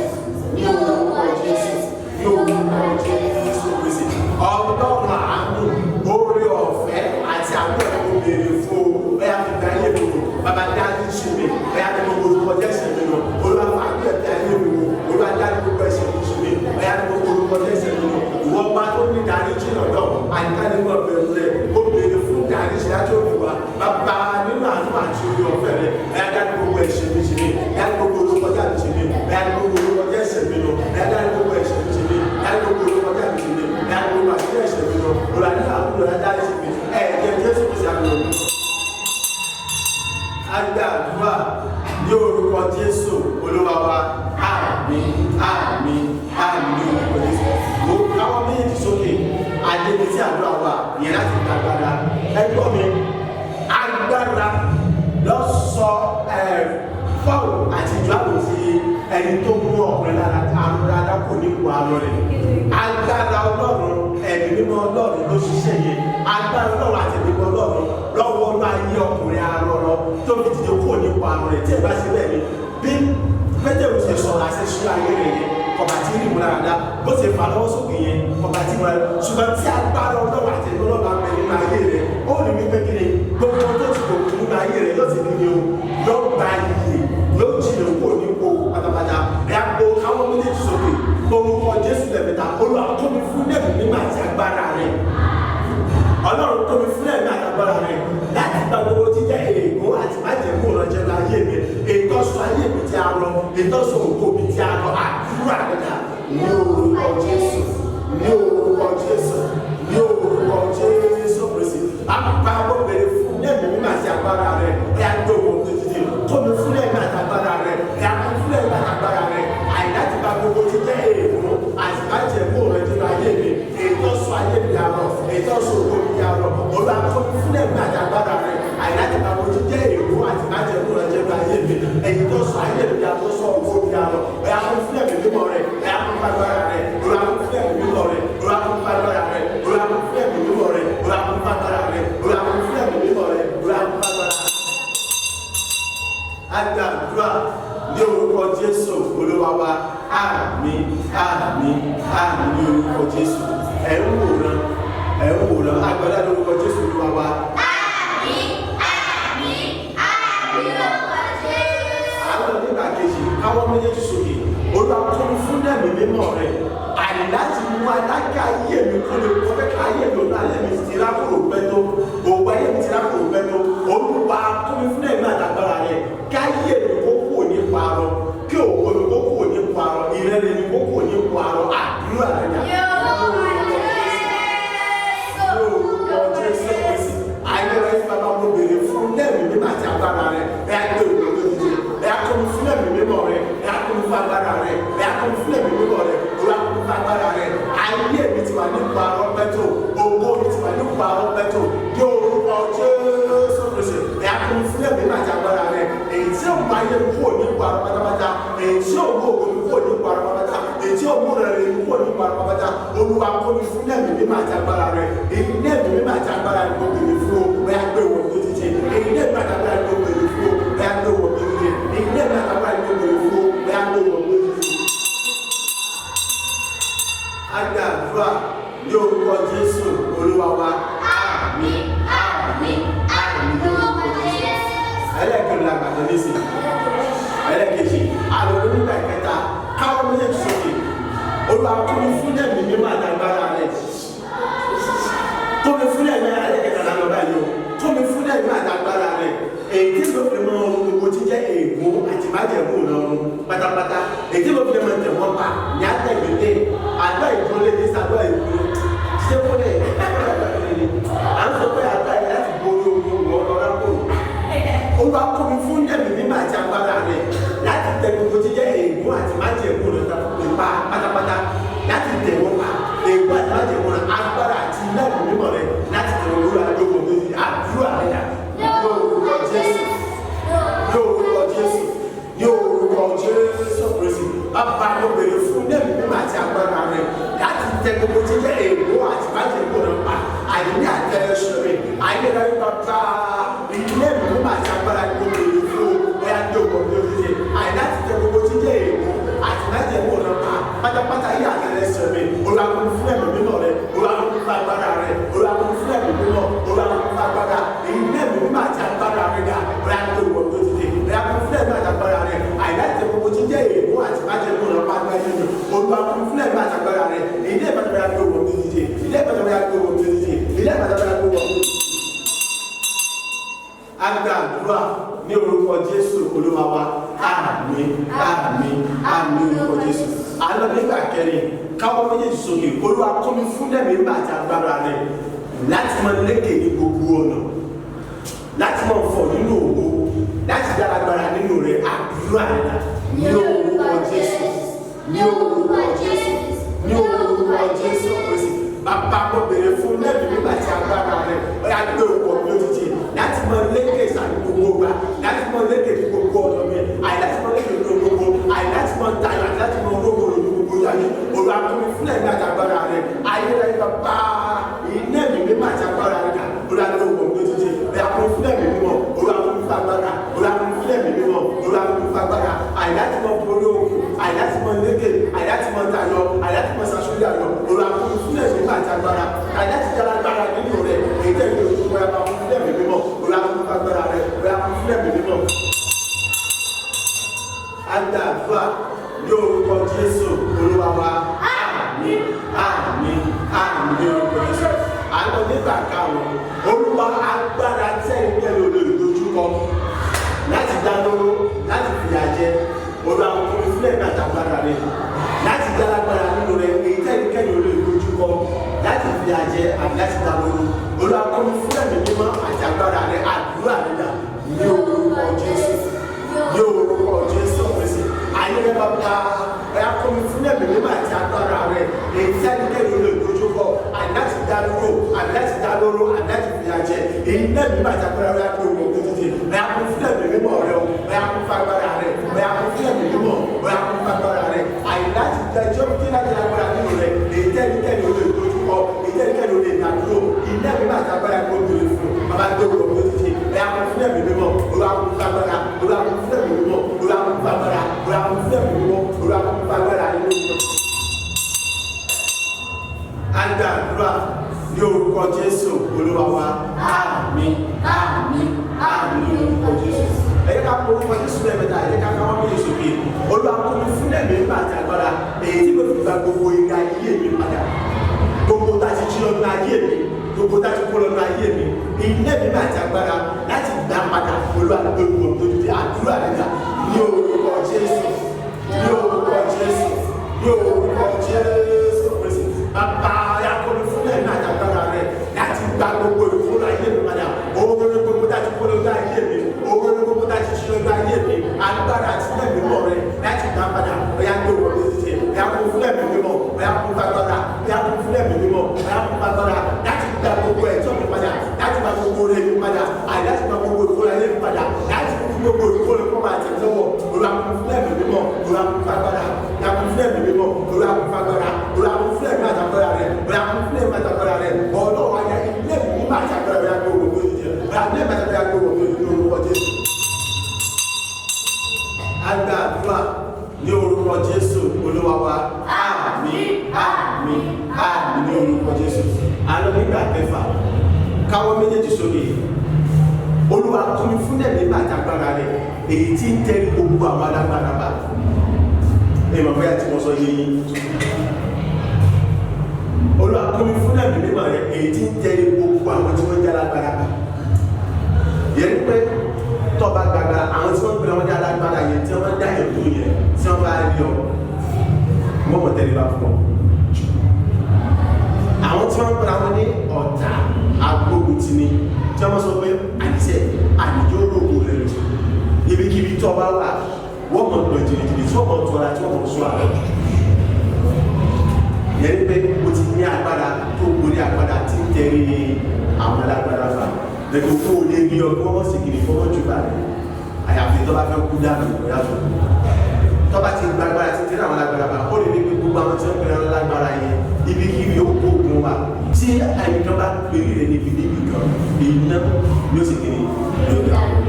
ní orúkọ Jésù, ní orúkọ Jésù Kristi. Ọlọ́run àánú, oore ọ̀fẹ́ àti àánú rẹ̀ mo béèrè fún o. Bẹ́ẹ̀ fi bẹ ayé mi wò, bàbá dáríjì mi, bẹ́ẹ̀ fi gbogbo orúkọ Jésù mi nù. Olúwa fàánú ẹ̀ bẹ ayé mi wò, Olúwa dárí gbogbo ẹ̀ṣẹ̀ mi jì mí, bẹ́ẹ̀ fi gbogbo orúkọ Jésù mi nù. Ìwọ bá tó ní dáríjì lọ́dọ̀, àyíká ní wọ́n bẹ̀rù rẹ̀, ó béèrè fún dáríjì láti òkè wá. Bàbá nínú àánú àti oore ọ̀fẹ́ rẹ̀, bẹ́ẹ̀ dárí gbogbo ẹ̀ṣẹ̀ mi jì mí, dárí gbogbo orúkọ Jésù jì mí, bẹ́ẹ̀ dárí gbogbo orúkọ Jésù mi nù, bẹ́ẹ̀ dárí gbogbo ẹ̀ṣẹ̀ mi jì mí, dárí gbogbo orúkọ Jésù jì mí, dárí gbogbo àṣírí ẹ̀ṣẹ̀ mi nù. Olúwa nínú àánú rẹ̀ dáríjì mi, ẹ̀jẹ̀ Jésù Kristi àmì òun. Agbàdúrà ní orúkọ Jésù Olúwa wa. Àmín, àmín, àmín ní orúkọ Jésù. Mo káwọ́ méjèèjì sókè, àdébí tí àdúrà wà yẹn láti gbàgbára. Ẹgbọ́n mi, agbára lọ sọ Pọ́ọ̀lù àti Jòhánù ti ẹni tó mú ọkùnrin lára àrùn rárá kò ní kó arọ rẹ̀. Agbára Ọlọ́run, ẹ̀mí mímọ́ Ọlọ́run ló ṣiṣẹ́ yẹn. Agbára Ọlọ́run àti ẹ̀mí mímọ́ Ọlọ́run lọ́wọ́ ọ̀nà ayé ọkùnrin arọ lọ tó fi dìde kúrò nípa arọ rẹ̀. Tí ẹ bá ṣe bẹ́ẹ̀ ni bí Pétérù ṣe sọ̀rọ̀ àṣẹ ṣú ayé rẹ̀ yẹn, kọ̀bà tí rí múra dáadáa, bó ṣe fà lọ́wọ́ sókè yẹn, kọ̀bà tí múra. Ṣùgbọ́n tí agbára Ọlọ́run àti ẹ̀mí Ọlọ́run bá bẹ nínú ayé rẹ̀, ó rí wípé kí ni gbogbo tó ti kò nínú ayé rẹ̀ yóò ti kí ni o, yóò gba iyè, yóò jìnnà kúrò nípò pátápátá. Ẹ̀ á kó káwọn méjèèjì sókè, orúkọ Jésù lẹ́mẹ̀ta. Olúwa kó mi fún ẹ̀mí mímọ́ àti agbára rẹ̀. Ọlọ́run kó mi fún ẹ̀mí àti agbára rẹ̀ láti gba gbogbo jíjẹ́ ègún àti májẹ̀mú ìrànjẹ́ láyé mi, ìtọ́sọ ayé mi tí a rọ, ìtọ́sọ ògo mi tí a rọ. Àdúrà níta ní orúkọ Jésù, ní orúkọ Jésù, ní orúkọ Jésù Kristi. Bàbá mo béèrè fún ẹ̀mí mímọ́ àti agbára rẹ̀, ẹ̀ á gbé owó tó dídì. Kó mi fún ẹ̀mí àti agbára rẹ̀, ẹ̀ á kó fún ẹ̀mí àti agbára rẹ̀. Àìláti gba gbogbo jíjẹ́ ègún àti májẹ̀mú ìrànjẹ́ láyé mi, ìtọ́sọ ayé mi a rọ, ìtọ́sọ ògo mi a rọ. Olúwa kó mi fún ẹ̀mí àti agbára rẹ̀. Àìláti gba gbogbo jíjẹ́ ègún àti májẹ̀mú ìrànjẹ́ láyé mi, èyí tó sọ ayé mi a tó sọ ògo mi a rọ. Ẹ̀ á kó fún ẹ̀mí mímọ́ rẹ̀, ẹ̀ á kó fún agbára rẹ̀. Olúwa kó fún ẹ̀mí mímọ́ rẹ̀, Olúwa kó fún agbára rẹ̀, Olúwa kó fún ẹ̀mí mímọ́ rẹ̀, Olúwa kó fún agbára rẹ̀, Olúwa kó fún ẹ̀mí mímọ́ rẹ̀, Olúwa kó fún agbára rẹ̀. Agbàdúrà ní orúkọ Jésù Olúwa wa. Àmín, àmín, àmín ní orúkọ Jésù. Ẹ̀ ń wòran, ẹ̀ ń wòran. Agbàdúrà ní orúkọ Jésù Olúwa wa. Àmín, àmín, àmín lórúkọ Jésù. Àwọn nígbà kejì, káwọ́ méjèèjì sókè. Olúwa kó mi fún ẹ̀mí mímọ́ rẹ̀. Àní láti mú adáká ayé mi kó lè kọ́ fẹ́ ká ayé mi òun ayé mi ti rákòrò pẹ́ tó. Òwò ayé mi ti rákòrò pẹ́ tó. Olúwa kó mi fún ẹ̀mí àtàgbára rẹ̀. Káyé mi kó kúrò ní parọ́. Kí òwò mi kó kúrò ní parọ́. Ìrẹ́lẹ̀ mi kó kúrò ní parọ́. Àdúrà rẹ̀ dà. Lórúkọ Jésù. Lórúkọ Jésù Kristi. Ayé rẹ̀ ti bàbá mo béèrè fún ẹ̀mí mímọ́ àti agbára rẹ̀. Ẹ á gbé òkú tó díje. Ẹ á kó mi fún ẹ̀mí mímọ́ rẹ̀. Ẹ á kó mi fún agbára rẹ̀. Ẹ á kó mi fún ẹ̀mí mímọ́ rẹ̀. Olúwa kó mi fún agbára rẹ̀. Ayé mi ti wà nípa ọpẹ́tò. Ògo mi ti wà nípa ọpẹ́tò. Ní orúkọ Jésù Kristi. Ẹ á kó mi fún ẹ̀mí mímọ́ àti agbára rẹ̀. Èyí tí ó mú ayé mi kúrò nípa ọ̀rọ̀ pátápátá. Èyí tí ó mú ògo mi kúrò nípa ọ̀rọ̀ pátápátá. Èyí tí ó mú rẹ̀ mi kúrò nípa ọ̀rọ̀ pátápátá. Olúwa kó mi fún ẹ̀mí mímọ́ àti agbára rẹ̀. Èyí ní ẹ̀mí mímọ́ àti agbára rẹ̀ mo béèrè fún o. Bẹ́ẹ̀ gbé wọ̀ mí títí. Èyí ní ẹ̀mí àti agbára rẹ̀ mo béèrè fún o. Bẹ́ẹ̀ gbé wọ̀ mí títí. Èyí ní ẹ̀mí àti agbára rẹ̀ mo béèrè fún o. Bẹ́ẹ̀ gbé wọ̀ mí títí. Agbàdúrà ní orúkọ Jésù Olúwa wa. Àmín, àmín, àmín lórúkọ Jésù. Ẹlẹ́ẹ̀kejì la gbàgbọ́ nísìn. Ẹlẹ́ẹ̀kejì, àlọ́ nígbà ìkẹta, káwọn méjèèjì sókè. Olúwa kó mi fún ẹ̀mí mímọ́ àti agbára rẹ̀. Kó mi fún ẹ̀mí ẹlẹ́ẹ̀kẹta lánàá báyìí o. Kó mi fún ẹ̀mí àti agbára rẹ̀. Èyí tí mo fi mọ ohun gbogbo tí jẹ́ ègún àti májẹ̀mú ìrọ̀rùn pátápátá. Èyí tí mo fi mọ tẹ̀ wọ́n pa ní àtẹ̀gbẹ́dẹ́. Àdó ìdúró ní sàdó ìdúró. Ṣé kó lè à ń sọ pé àdó yìí láti borí ogun wọ́n lọ́ra kúrò. Olúwa kó mi fún ẹ̀mí mímọ́ àti agbára rẹ̀ láti tẹ gbogbo jíjẹ́ ègún àti májẹ̀mú rẹ̀ pa pátápátá láti tẹ̀ wọ́n pa ègún àti májẹ̀mú rẹ̀ agbára àti iná ẹ̀mí mímọ́ rẹ̀ láti tẹ̀ wọ́n lórí àdókò méjì. Àdúrà rẹ̀ dà. Lórúkọ Jésù. Lórúkọ Bàbá mo bèrè fún lẹ́mìí mímọ́ àti agbára rẹ̀ láti tẹ gbogbo tí jẹ́ èèwọ̀ àti májèlé náà pa àìní àtẹlẹsọ mi àìní ìdarí bàbá ilé mi mímọ́ àti agbára ni mo bèrè fún bóyá ní òkò mi ò ti àìní láti tẹ gbogbo tí jẹ́ èèwọ̀ àti májèlé náà pa pátápátá yí àtẹlẹsọ mi. Olúwa kún fún ẹ̀mí mímọ́ rẹ, Olúwa kún fún agbára rẹ, Olúwa kún fún ẹ̀mí mímọ́, Olúwa kún fún agbára ilé mi mímọ́ àti agbára rẹ dà bóyá ní òkò mi ò ti bóyá kún fún ẹ̀mí àti agbára rẹ àìní láti tẹ gbogbo tí jẹ́ èèwọ̀ àti májèlé náà pa pátápátá Olúwa kún fún ẹ̀mí àti agbára rẹ ilé ìbátan gbé wọ́n tó díje ilé ìbátan gbé wọ́n tó díje ilé ìbátan gbé wọ́n tó díje. A gba àdúrà ní orúkọ Jésù Olúwa wa, àmín, àmín, àmín orúkọ Jésù. À ń lọ nígbà kẹrin, káwọ́ méjèèjì sókè. Olúwa kún mi fún ẹ̀mí àti agbára rẹ láti máa lékè ní gbogbo ọ̀nà, láti máa fọ̀ nínú ògo, láti dára agbára nínú rẹ. Àdúrà rẹ ní orúkọ Jésù, ní orúkọ Jésù, ní orúkọ Jésù Kristi. Bàbá mo bèrè fún lẹ́mìí nígbà tí agbára rẹ̀ ó yà gbé òkò mi lójijì láti mọ lékè sàní gbogbo gbà, láti mọ lékè ní gbogbo ọ̀nà mi, àì láti mọ lékè ní gbogbo, àì láti mọ tayọ àti láti mọ ológo ní gbogbo yàrá. Olúwa kún mi fún ẹ̀mí àti agbára rẹ̀ ayérayé bàbá iná ẹ̀mí mímọ́ àti agbára rẹ̀ dà. Olúwa gbé òkò mi lójijì, ó yà kún fún ẹ̀mí mímọ́, Olúwa kún fún agbára, Olúwa kún fún ẹ̀mí mímọ́, Olúwa kún fún agbára, àì láti mọ borí ogun, àì láti mọ lékè, àì láti mọ tayọ, àì láti mọ sàṣúlẹ̀ ayọ̀. Olúwa kún fún ẹ̀mí mímọ́ àti agbára, àì láti dára agbára nínú rẹ̀ èyí tẹ̀ ní ojú bóyá máa fún ẹ̀mí mímọ́. Olúwa kún fún agbára rẹ̀, bóyá kún fún ẹ̀mí mímọ́. A gba àdúrà ní orúkọ Jésù Olúwa wa, àmín, àmín, àmín ní orúkọ Jésù. À ń lọ nígbà karùn-ún. Olúwa agbára tẹ́lẹ̀ olórí dojúkọ láti dá lóró, láti fìyà jẹ. Olúwa kún fún ẹ̀mí àtàgbára rẹ̀ láti dá lágbára nínú rẹ̀ èyí tẹ́lẹ̀ olórí dojúkọ láti fìyà jẹ àbí láti dá lóró. Olúwa kún fún ẹ̀mí mímọ́ àti agbára rẹ̀. Àdúrà rẹ̀ dà ní orúkọ Jésù, ní orúkọ Jésù Kristi. Ayé bàbá ẹ kún fún ẹ̀mí mímọ́ àti agbára rẹ̀ èyí tẹ́lẹ̀ olórí dojúkọ àbí láti dá lóró, àbí láti dá lóró, àbí láti fìyà jẹ. Èyí tẹ́lẹ̀ mímọ́ àti agbára rẹ̀ ní orúkọ Jésù. Ẹ kún fún ẹ̀mí mímọ́ rẹ̀ o, ẹ kún fún agbára rẹ̀, ẹ kún fún ẹ̀mí mímọ́, ẹ kún fún agbára rẹ̀. Àyè láti dájọ́ kí láti agbára nínú rẹ̀ èyí tẹ́lẹ̀ olórí dojúkọ, èyí tẹ́lẹ̀ olórí dádúró. Ilé ẹ̀mí máa ti agbára kó lóore fún bàbá tó wọ̀ ló ti ṣe. Ẹ kún fún ẹ̀mí mímọ́, Olúwa kún fún agbára, Olúwa kún fún ẹ̀mí mímọ́, Olúwa kún fún agbára, Olúwa kún fún ẹ̀mí mímọ́, Olúwa kún fún agbára nínú rẹ̀. A gba àdúrà ní orúkọ Jésù Olúwa wa, àmín, àmín, àmín ní orúkọ Jésù. Ẹ jẹ́ ká kó orúkọ Jésù lẹ́ẹ̀mẹ́ta, ẹ jẹ́ ká káwọ́ méjì sókè. Olúwa kún mi fún ẹ̀mí mímọ́ àti agbára èyí tí mo fi gba gbogbo ìgbà ayé mi padà, gbogbo tá a ti jí lọ́nà ayé mi, gbogbo tá a ti kó lọ́nà ayé mi, ilé mi àti agbára láti gbà padà. Olúwa gbogbo tó ti di àdúrà nígbà ní orúkọ Jésù, ní orúkọ Jésù, ní orúkọ Jésù Kristi. Bàbá yakọni fún ẹ̀mí àti agbára rẹ̀ láti gba gbogbo ìkólọ ayé mi padà. Owó gbogbo tá a ti kó lọ́nà ayé mi, owó gbogbo tá a ti jí lọ́nà ayé mi, agbára àti ẹ̀mí mímọ́ rẹ̀ láti gbà padà. Ọ̀yá gbé wọ́n ló ti ṣe, ọ̀yá kún fún ẹ̀mí mímọ́, ọ̀yá kún fún agbára, ọ̀yá kún fún ẹ̀mí mímọ́, ọ̀yá kún fún agbára láti gba gbogbo ẹ̀tọ́ mi padà, láti gba gbogbo oore mi padà, àyè láti gba gbogbo ìkólọ ayé mi padà, láti fi gbogbo ìkólọ kọ́ máa tẹ̀ lọ́wọ́. Olúwa kún fún ẹ̀mí mímọ́, Olúwa kún fún agbára, ọ̀yá kún fún ẹ̀mí mímọ́, Olúwa kún fún agbára, Olúwa kún fún ẹ̀mí àtàgbára rẹ̀, Olúwa kún fún ẹ̀mí àtàgbára rẹ̀. Ọlọ́run ayé ilé mi mímọ́ àti agbára rẹ̀ gbogbo gbogbo ìjẹ, ọ̀yá ilé mi àtàgbára gbogbo gbogbo orúkọ Jésù. A gba àdúrà ní orúkọ Jésù Olúwa wa, àmín, àmín, àmín ní orúkọ Jésù. A lọ nígbà kẹfà, káwọ́ méjèèjì sókè. Olúwa kún mi fún ẹ̀mí àti agbára rẹ̀ èyí tí ń tẹ́rí gbogbo àwọn alágbára bá. Ẹ mọ̀ bóyá tí mo sọ yé yín. Olúwa kún mi fún ẹ̀mí mímọ́ rẹ̀ èyí tí ń tẹ́rí gbogbo àwọn tí wọ́n jẹ́ alágbára bá. Yẹn pé tọ́ba gbàgbára àwọn tí wọ́n gbéra wọn jẹ́ alágbára yẹn tí wọ́n dá ètò yẹn tí wọ́n bá rí ọ wọ́n mọ̀ tẹ́lẹ̀ bá fún ọ. Àwọn tí wọ́n gbéra wọn ní ọ̀tá agbógun ti ni tí wọ́n sọ pé àníṣe àníjó rògbò rẹ̀ lò ibikíbi tó bá wà wọ́n mọ̀ gbọ̀n jìnnìjìnnì tí wọ́n mọ̀ tọ́ra tí wọ́n mọ̀ sọ àlọ́. Yẹn pé o ti ní agbára tó borí agbára tí ń tẹ̀lé àwọn alágbára fa lẹ́kọ̀ọ́ kó o lè rí ọ kí wọ́n mọ̀ sí kiri fọwọ́ jù bá rẹ̀ àyàfi tó bá fẹ́ kú dànù ìyá tó kú. Tọ́ba ti gbàgbára ti tẹ́lẹ̀ àwọn alágbára bá ó lè ní pé gbogbo àwọn tí wọ́n pèrè àwọn alágbára yẹn ibikíbi ó kó ogun wa. Tí ẹnìkan bá pèrè rẹ̀ níbi níbi kan, iná yóò sì kiri yóò dà wọ́n.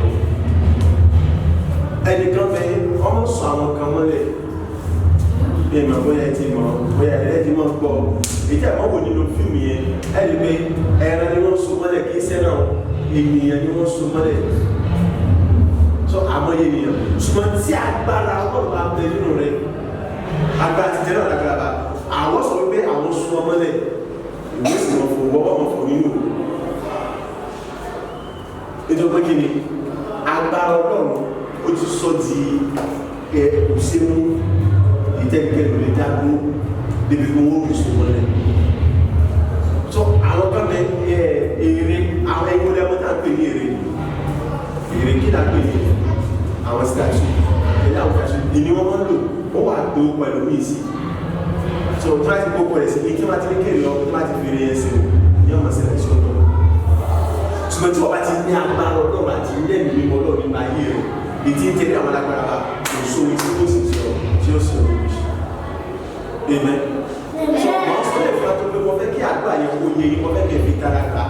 Ẹnìkan bẹ ọmọ sọ àwọn kan mọ́lẹ̀ bí ẹ mọ̀ bóyá ẹ ti mọ̀ bóyá ẹ ti mọ̀ gbọ́ èyí àmọ́ wò nínú fíìmù yẹn ẹ rí pé ẹran ni wọ́n so mọ́lẹ̀ kí sẹ́nà ènìyàn ni wọ́n so mọ́lẹ̀ so àmọ́ ènìyàn ṣùgbọ́n tí agbára Ọlọ́run bá bẹ nínú rẹ agbára ti tẹ́lẹ̀ agbára bá àwọn sọ wípé àwọn so mọ́lẹ̀ ìwé sì wọ́n fò wọ́n wọ́n fò nínú ètò pé kí ni agbára Ọlọ́run ó ti sọ di ẹ òṣèlú ìtẹ́kẹ́ lórí dágbó débi kó wọ́n rí sùn mọ́lẹ̀. So àwọn kan bẹ ẹ èrè àwọn ẹgbẹ́ lẹ́mọ́ tá à ń pè ní èrè èrè kí là ń pè ní èrè àwọn statue ẹ̀yà àwọn statue ìní wọ́n máa ń lò wọ́n wà tó pẹ̀lú míì sí. So tí wọ́n ti kó pẹ̀lú sí ní tí wọ́n ti ní kéré ọ tí wọ́n ti fi èrè yẹn sí o ní ọmọ sẹlẹ̀ sí ọ̀tọ̀. Ṣùgbọ́n tí wọ́n bá ti ní agbára Ọlọ́run àti ilé ìlú mímọ́ Ọlọ́run nínú ayé rẹ̀ ìtí ń tẹ̀lé àwọn alágbára bá kò sóhun tí ó sì sọ tí ó sì rò. Amen. So màá sọ lè fún wa tó pé mo fẹ́ kí àdúrà yẹn kó yé yín, mo fẹ́ kí ẹ fi tara gbà.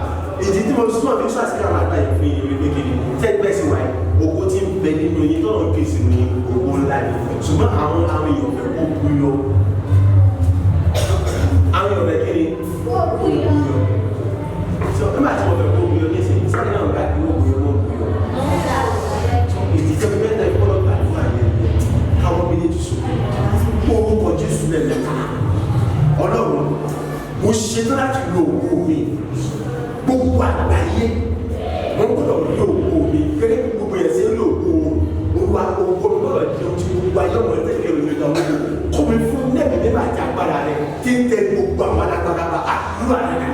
Ìdí tí mo súnmọ́ fi sọ àṣírí àwọn àdúrà yẹn fún yín wípé kí ni tẹ́gbẹ́ sí wa yìí, ògo tí ń bẹ nínú yín tọ́nà kì í sì ní ògo ńlá ni. Ṣùgbọ́n àwọn èèyàn fẹ́ kó bú yọ. Àwọn èèyàn fẹ́ kí ni? Kó bú yọ. So nígbà tí mo fẹ́ kó bú yọ ní ìsìn, sáré náà gbà kí ó bú yọ, wọ́n bú yọ. Ìdí tí mo fẹ́ tẹ̀ kọ́ lọ́gbà àdúrà yẹn káwọn méjèèjì sókè. Orúkọ Jésù lẹ́lẹ́ta. Ọlọ́run, mo ṣetán láti lo ògo mi. Gbogbo àgbáyé, wọ́n gbọ́dọ̀ rí ògo mi. Gẹ́gẹ́ bí gbogbo yẹn ṣe ń lo ògo Olúwa, ògo mi gbọ́dọ̀ di ohun tí gbogbo ayé ọmọ ẹgbẹ́ ìkẹrù mi lọ wọ́n. Kó mi fún lẹ́mìí mímọ́ àti agbára rẹ̀ tí ń tẹ gbogbo àwọn alágbára bá àdúrà rẹ̀.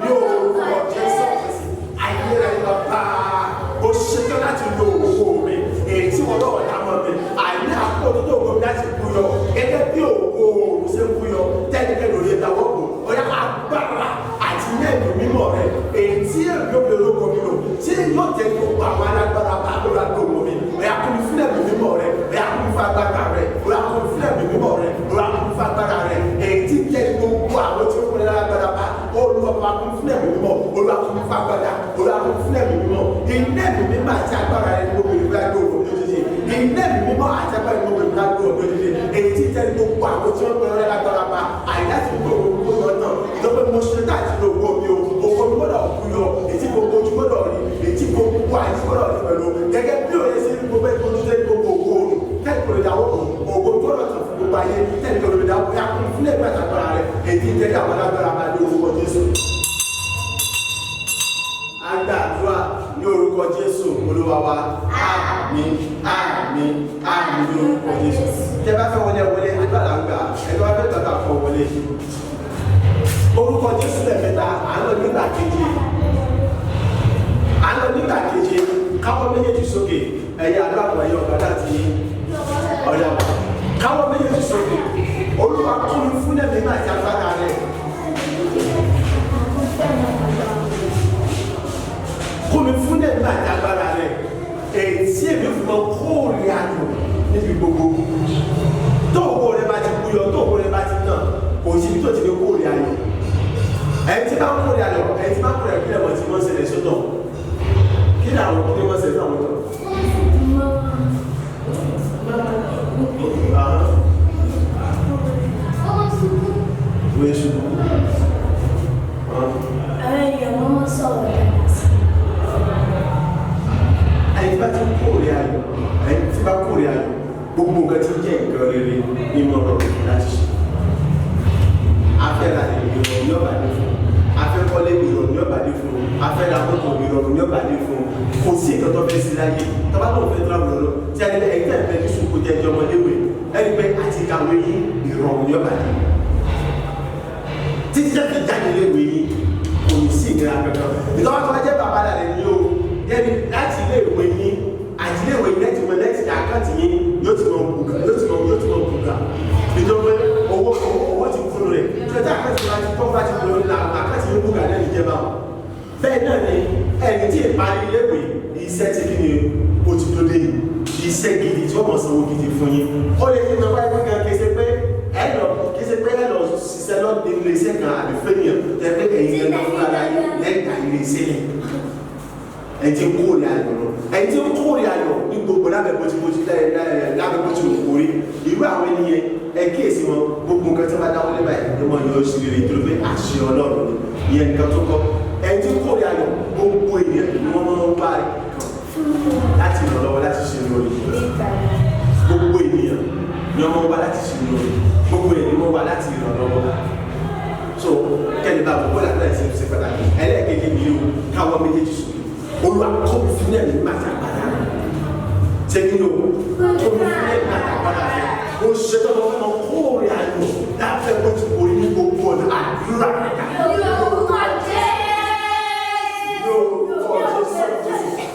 Ní orúkọ Jésù Kristi, ayérayé bàbá, mo ṣetán láti lo ògo mi, èyí tí wọn lọ́wọ́ dá mọ́ mi, àìní àkókò tó ògo mi láti búyọ, gẹ́gẹ́ bí ògo òòrùn ṣe ń búyọ, tẹ́nikẹ́ni ò lè dáwọ́ bò, ọ̀yá agbára àti ní ẹ̀mí mímọ́ rẹ̀, èyí tí èmi ò fi ológo mi lò, tí yóò tẹ gbogbo àwọn alágbára bá lórí àgbògbò mi, ọ̀yá kún mi fún ẹ̀mí mímọ́ rẹ̀, ọ̀yá kún mi fún agbára rẹ̀, ọ̀yá kún mi fún ẹ̀mí mímọ́ rẹ̀, ọ̀yá kún mi fún agbára rẹ̀, èyí tí tẹ gbogbo àwọn tí ó kún lágbára bá Olúwa bá kún fún ẹ̀mí mímọ́, Olúwa kún fún agbára, Olúwa kún fún ẹ̀mí mímọ́, iná ẹ̀mí mímọ́ àti agbára rẹ̀ ní gbogbo ìlú àgbò òfin lójijì, iná ẹ̀mí mímọ́ àti agbára rẹ̀ ní gbogbo ìlú àgbò òfin lójijì, èyí tí tẹ gbogbo àwọn tí wọ́n pẹ̀lú lágbára bá àyíká ti gbogbo gbogbo lọ́nà ìjọba mo ṣe tá àti lògbò mi o, ògo mi gbọ́dọ̀ kú yọ, èyí gbogbo ojú gbọ́dọ̀ rí, èyí gbogbo àyè gbọ́dọ̀ rí pẹ̀lú gẹ́gẹ́ bí òye ṣe ní gbogbo ẹgbẹ́ ojú tẹ́ gbogbo ògo òrùn tẹ́lẹ̀ lè dáwọ́ ògo gbọ́dọ̀ tàn fún gbogbo ayé tẹ́lẹ̀ lè dáwọ́ yá kún fún ẹgbẹ́ àtàgbára rẹ̀ èyí tẹ́lẹ̀ àwọn alágbára bá ní orúkọ Jésù. A gbàdúrà ní orúkọ Jésù Olúwa wa, àmín, àmín, àmín ní orúkọ Jésù. Tẹ́ bá fẹ́ wọlé wọlé, àdúrà là ń gbà, ẹ tó bá fẹ́ gbàgbà kọ wọlé. Orúkọ Jésù lẹ́ẹ̀mẹ́ta, à ń lọ nígbà keje. À ń lọ nígbà keje, káwọ́ méjèèjì sókè, ẹ̀yin àdúrà kan ẹ̀yin ọ̀gá láti ọ̀dà. Káwọ́ méjèèjì sókè, Olúwa kún mi fún ẹ̀mí àti agbára rẹ̀. Kún mi fún ẹ̀mí àti agbára rẹ̀. Èyí tí èmi fún ọ kóòrè ayọ̀ níbi gbogbo. Tó ògo rẹ bá ti búyọ, tó ògo rẹ bá ti tàn, kò síbi tó ti lè kóòrè ayọ̀. Ẹni tí bá ń kóòrè ayọ̀, ẹni tí bá ń kóòrè ayọ̀ kí lè mọ̀ tí wọ́n ṣẹlẹ̀ sọ́tọ̀. Kí ni àwọn kí ni wọ́n ṣẹlẹ̀ sáwọn tọ̀? Wọ́n ṣubú. Àwọn èèyàn wọ́n máa ń sọ̀rọ̀ dáadáa sí. Ẹni tí bá ti kóòrè ayọ̀, ẹni tí bá kóòrè ayọ̀, gbogbo nǹkan tí ń jẹ́ nǹkan rere ní mọ̀ ọ̀rọ̀ láti ṣe. Afẹ́ ra ìrọ̀rùn ní ọ̀bàdé fún, afẹ́ kọ́lé ìrọ̀rùn ní ọ̀bàdé fún, afẹ́ ra mọ́tò ìrọ̀rùn ní ọ̀bàdé fún. Kò sí nǹkan tó fẹ́ sí láyé, tọ́ba tó fẹ́ tó àbúrò lọ, tí a ní ẹ̀yìn tẹ̀ fẹ́ ní sùkú jẹ́ ẹjọ́ ọmọléwé, ẹni pé àti kàwé yín ìrọ̀rùn ní ọ̀bàdé. Títí jẹ́ fi jáde léwé yín, kò ní sí ìnira kankan. Ìtọ́wá tó wá jẹ́ bàbá rẹ̀ ní o, yẹ́nì láti ilé ìwé yín, àti ilé ìwé yín lẹ́tì mọ lẹ́tì àkáǹtì yín yóò ti mọ bùgà, yóò ti mọ yóò ti mọ bùgà. Nítorí pé owó ti kúrò rẹ̀, tí ọjà àkáǹtì bá ti tọ́ bá ti kúrò ní àkáǹtì yín bùgà náà níjẹba. Bẹ́ẹ̀ náà ni Ẹni tí ìparí iléèwé, iṣẹ́ ti kí ni o ti tó dé yìí, iṣẹ́ gidi tí wọ́n mọ̀ sanwó gidi fún yín. Ó lè ṣe tọ́pá ẹgbẹ́ kan, kì í ṣe pé ẹ lọ, kì í ṣe pé ẹ lọ ṣiṣẹ́ lọ́dún ilé iṣẹ́ kan àbí fẹ́yàn tẹ́ pé ẹ̀yin ẹ̀ lọ fún ara yín lẹ́gbàá ilé iṣẹ́ yẹn. Ẹni tí ń kórè ayọ̀ lọ, ẹni tí ń kórè ayọ̀ ní gbogbo lábẹ́ bójúbójú, lábẹ́ bójú òkúri, irú àwọn ènìyàn ẹ kíyèsí wọn. Gbogbo nǹkan tí wọ́n bá dáwọ́ lé báyìí ló máa yọ ọ́ sí rere, torí pé àṣẹ Ọlọ́run ni. Ìyẹn nǹkan tó kọ́. Ẹni tí ń kórè ayọ̀, gbogbo ènìyàn ni wọ́n máa ń wá láti ràn lọ́wọ́ láti ṣe lórí. Gbogbo ènìyàn ni wọ́n máa ń wá láti ṣe lórí. Gbogbo ènìyàn ni wọ́n wá láti ràn lọ́wọ́. So kẹ́ni bá gbogbo láti láti ṣe pàtàkì. Ẹlẹ́ẹ̀kejì ni o káwọ́ méjèèjì sókè. Olúwa, kọ́ mi fún ẹ̀mí màtàgbàdà. Ṣé kí ni o? Kọ́ mi fún ẹ̀mí màtàgbàdà rẹ̀. Mo ṣe tó lọ fẹ́ mọ kóòrè ayọ̀ láfẹ́ bó ti wòye ní gbogbo ọ̀nà. Àdúrà. Lórúkọ Jésù,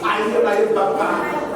ayérayé bàbá,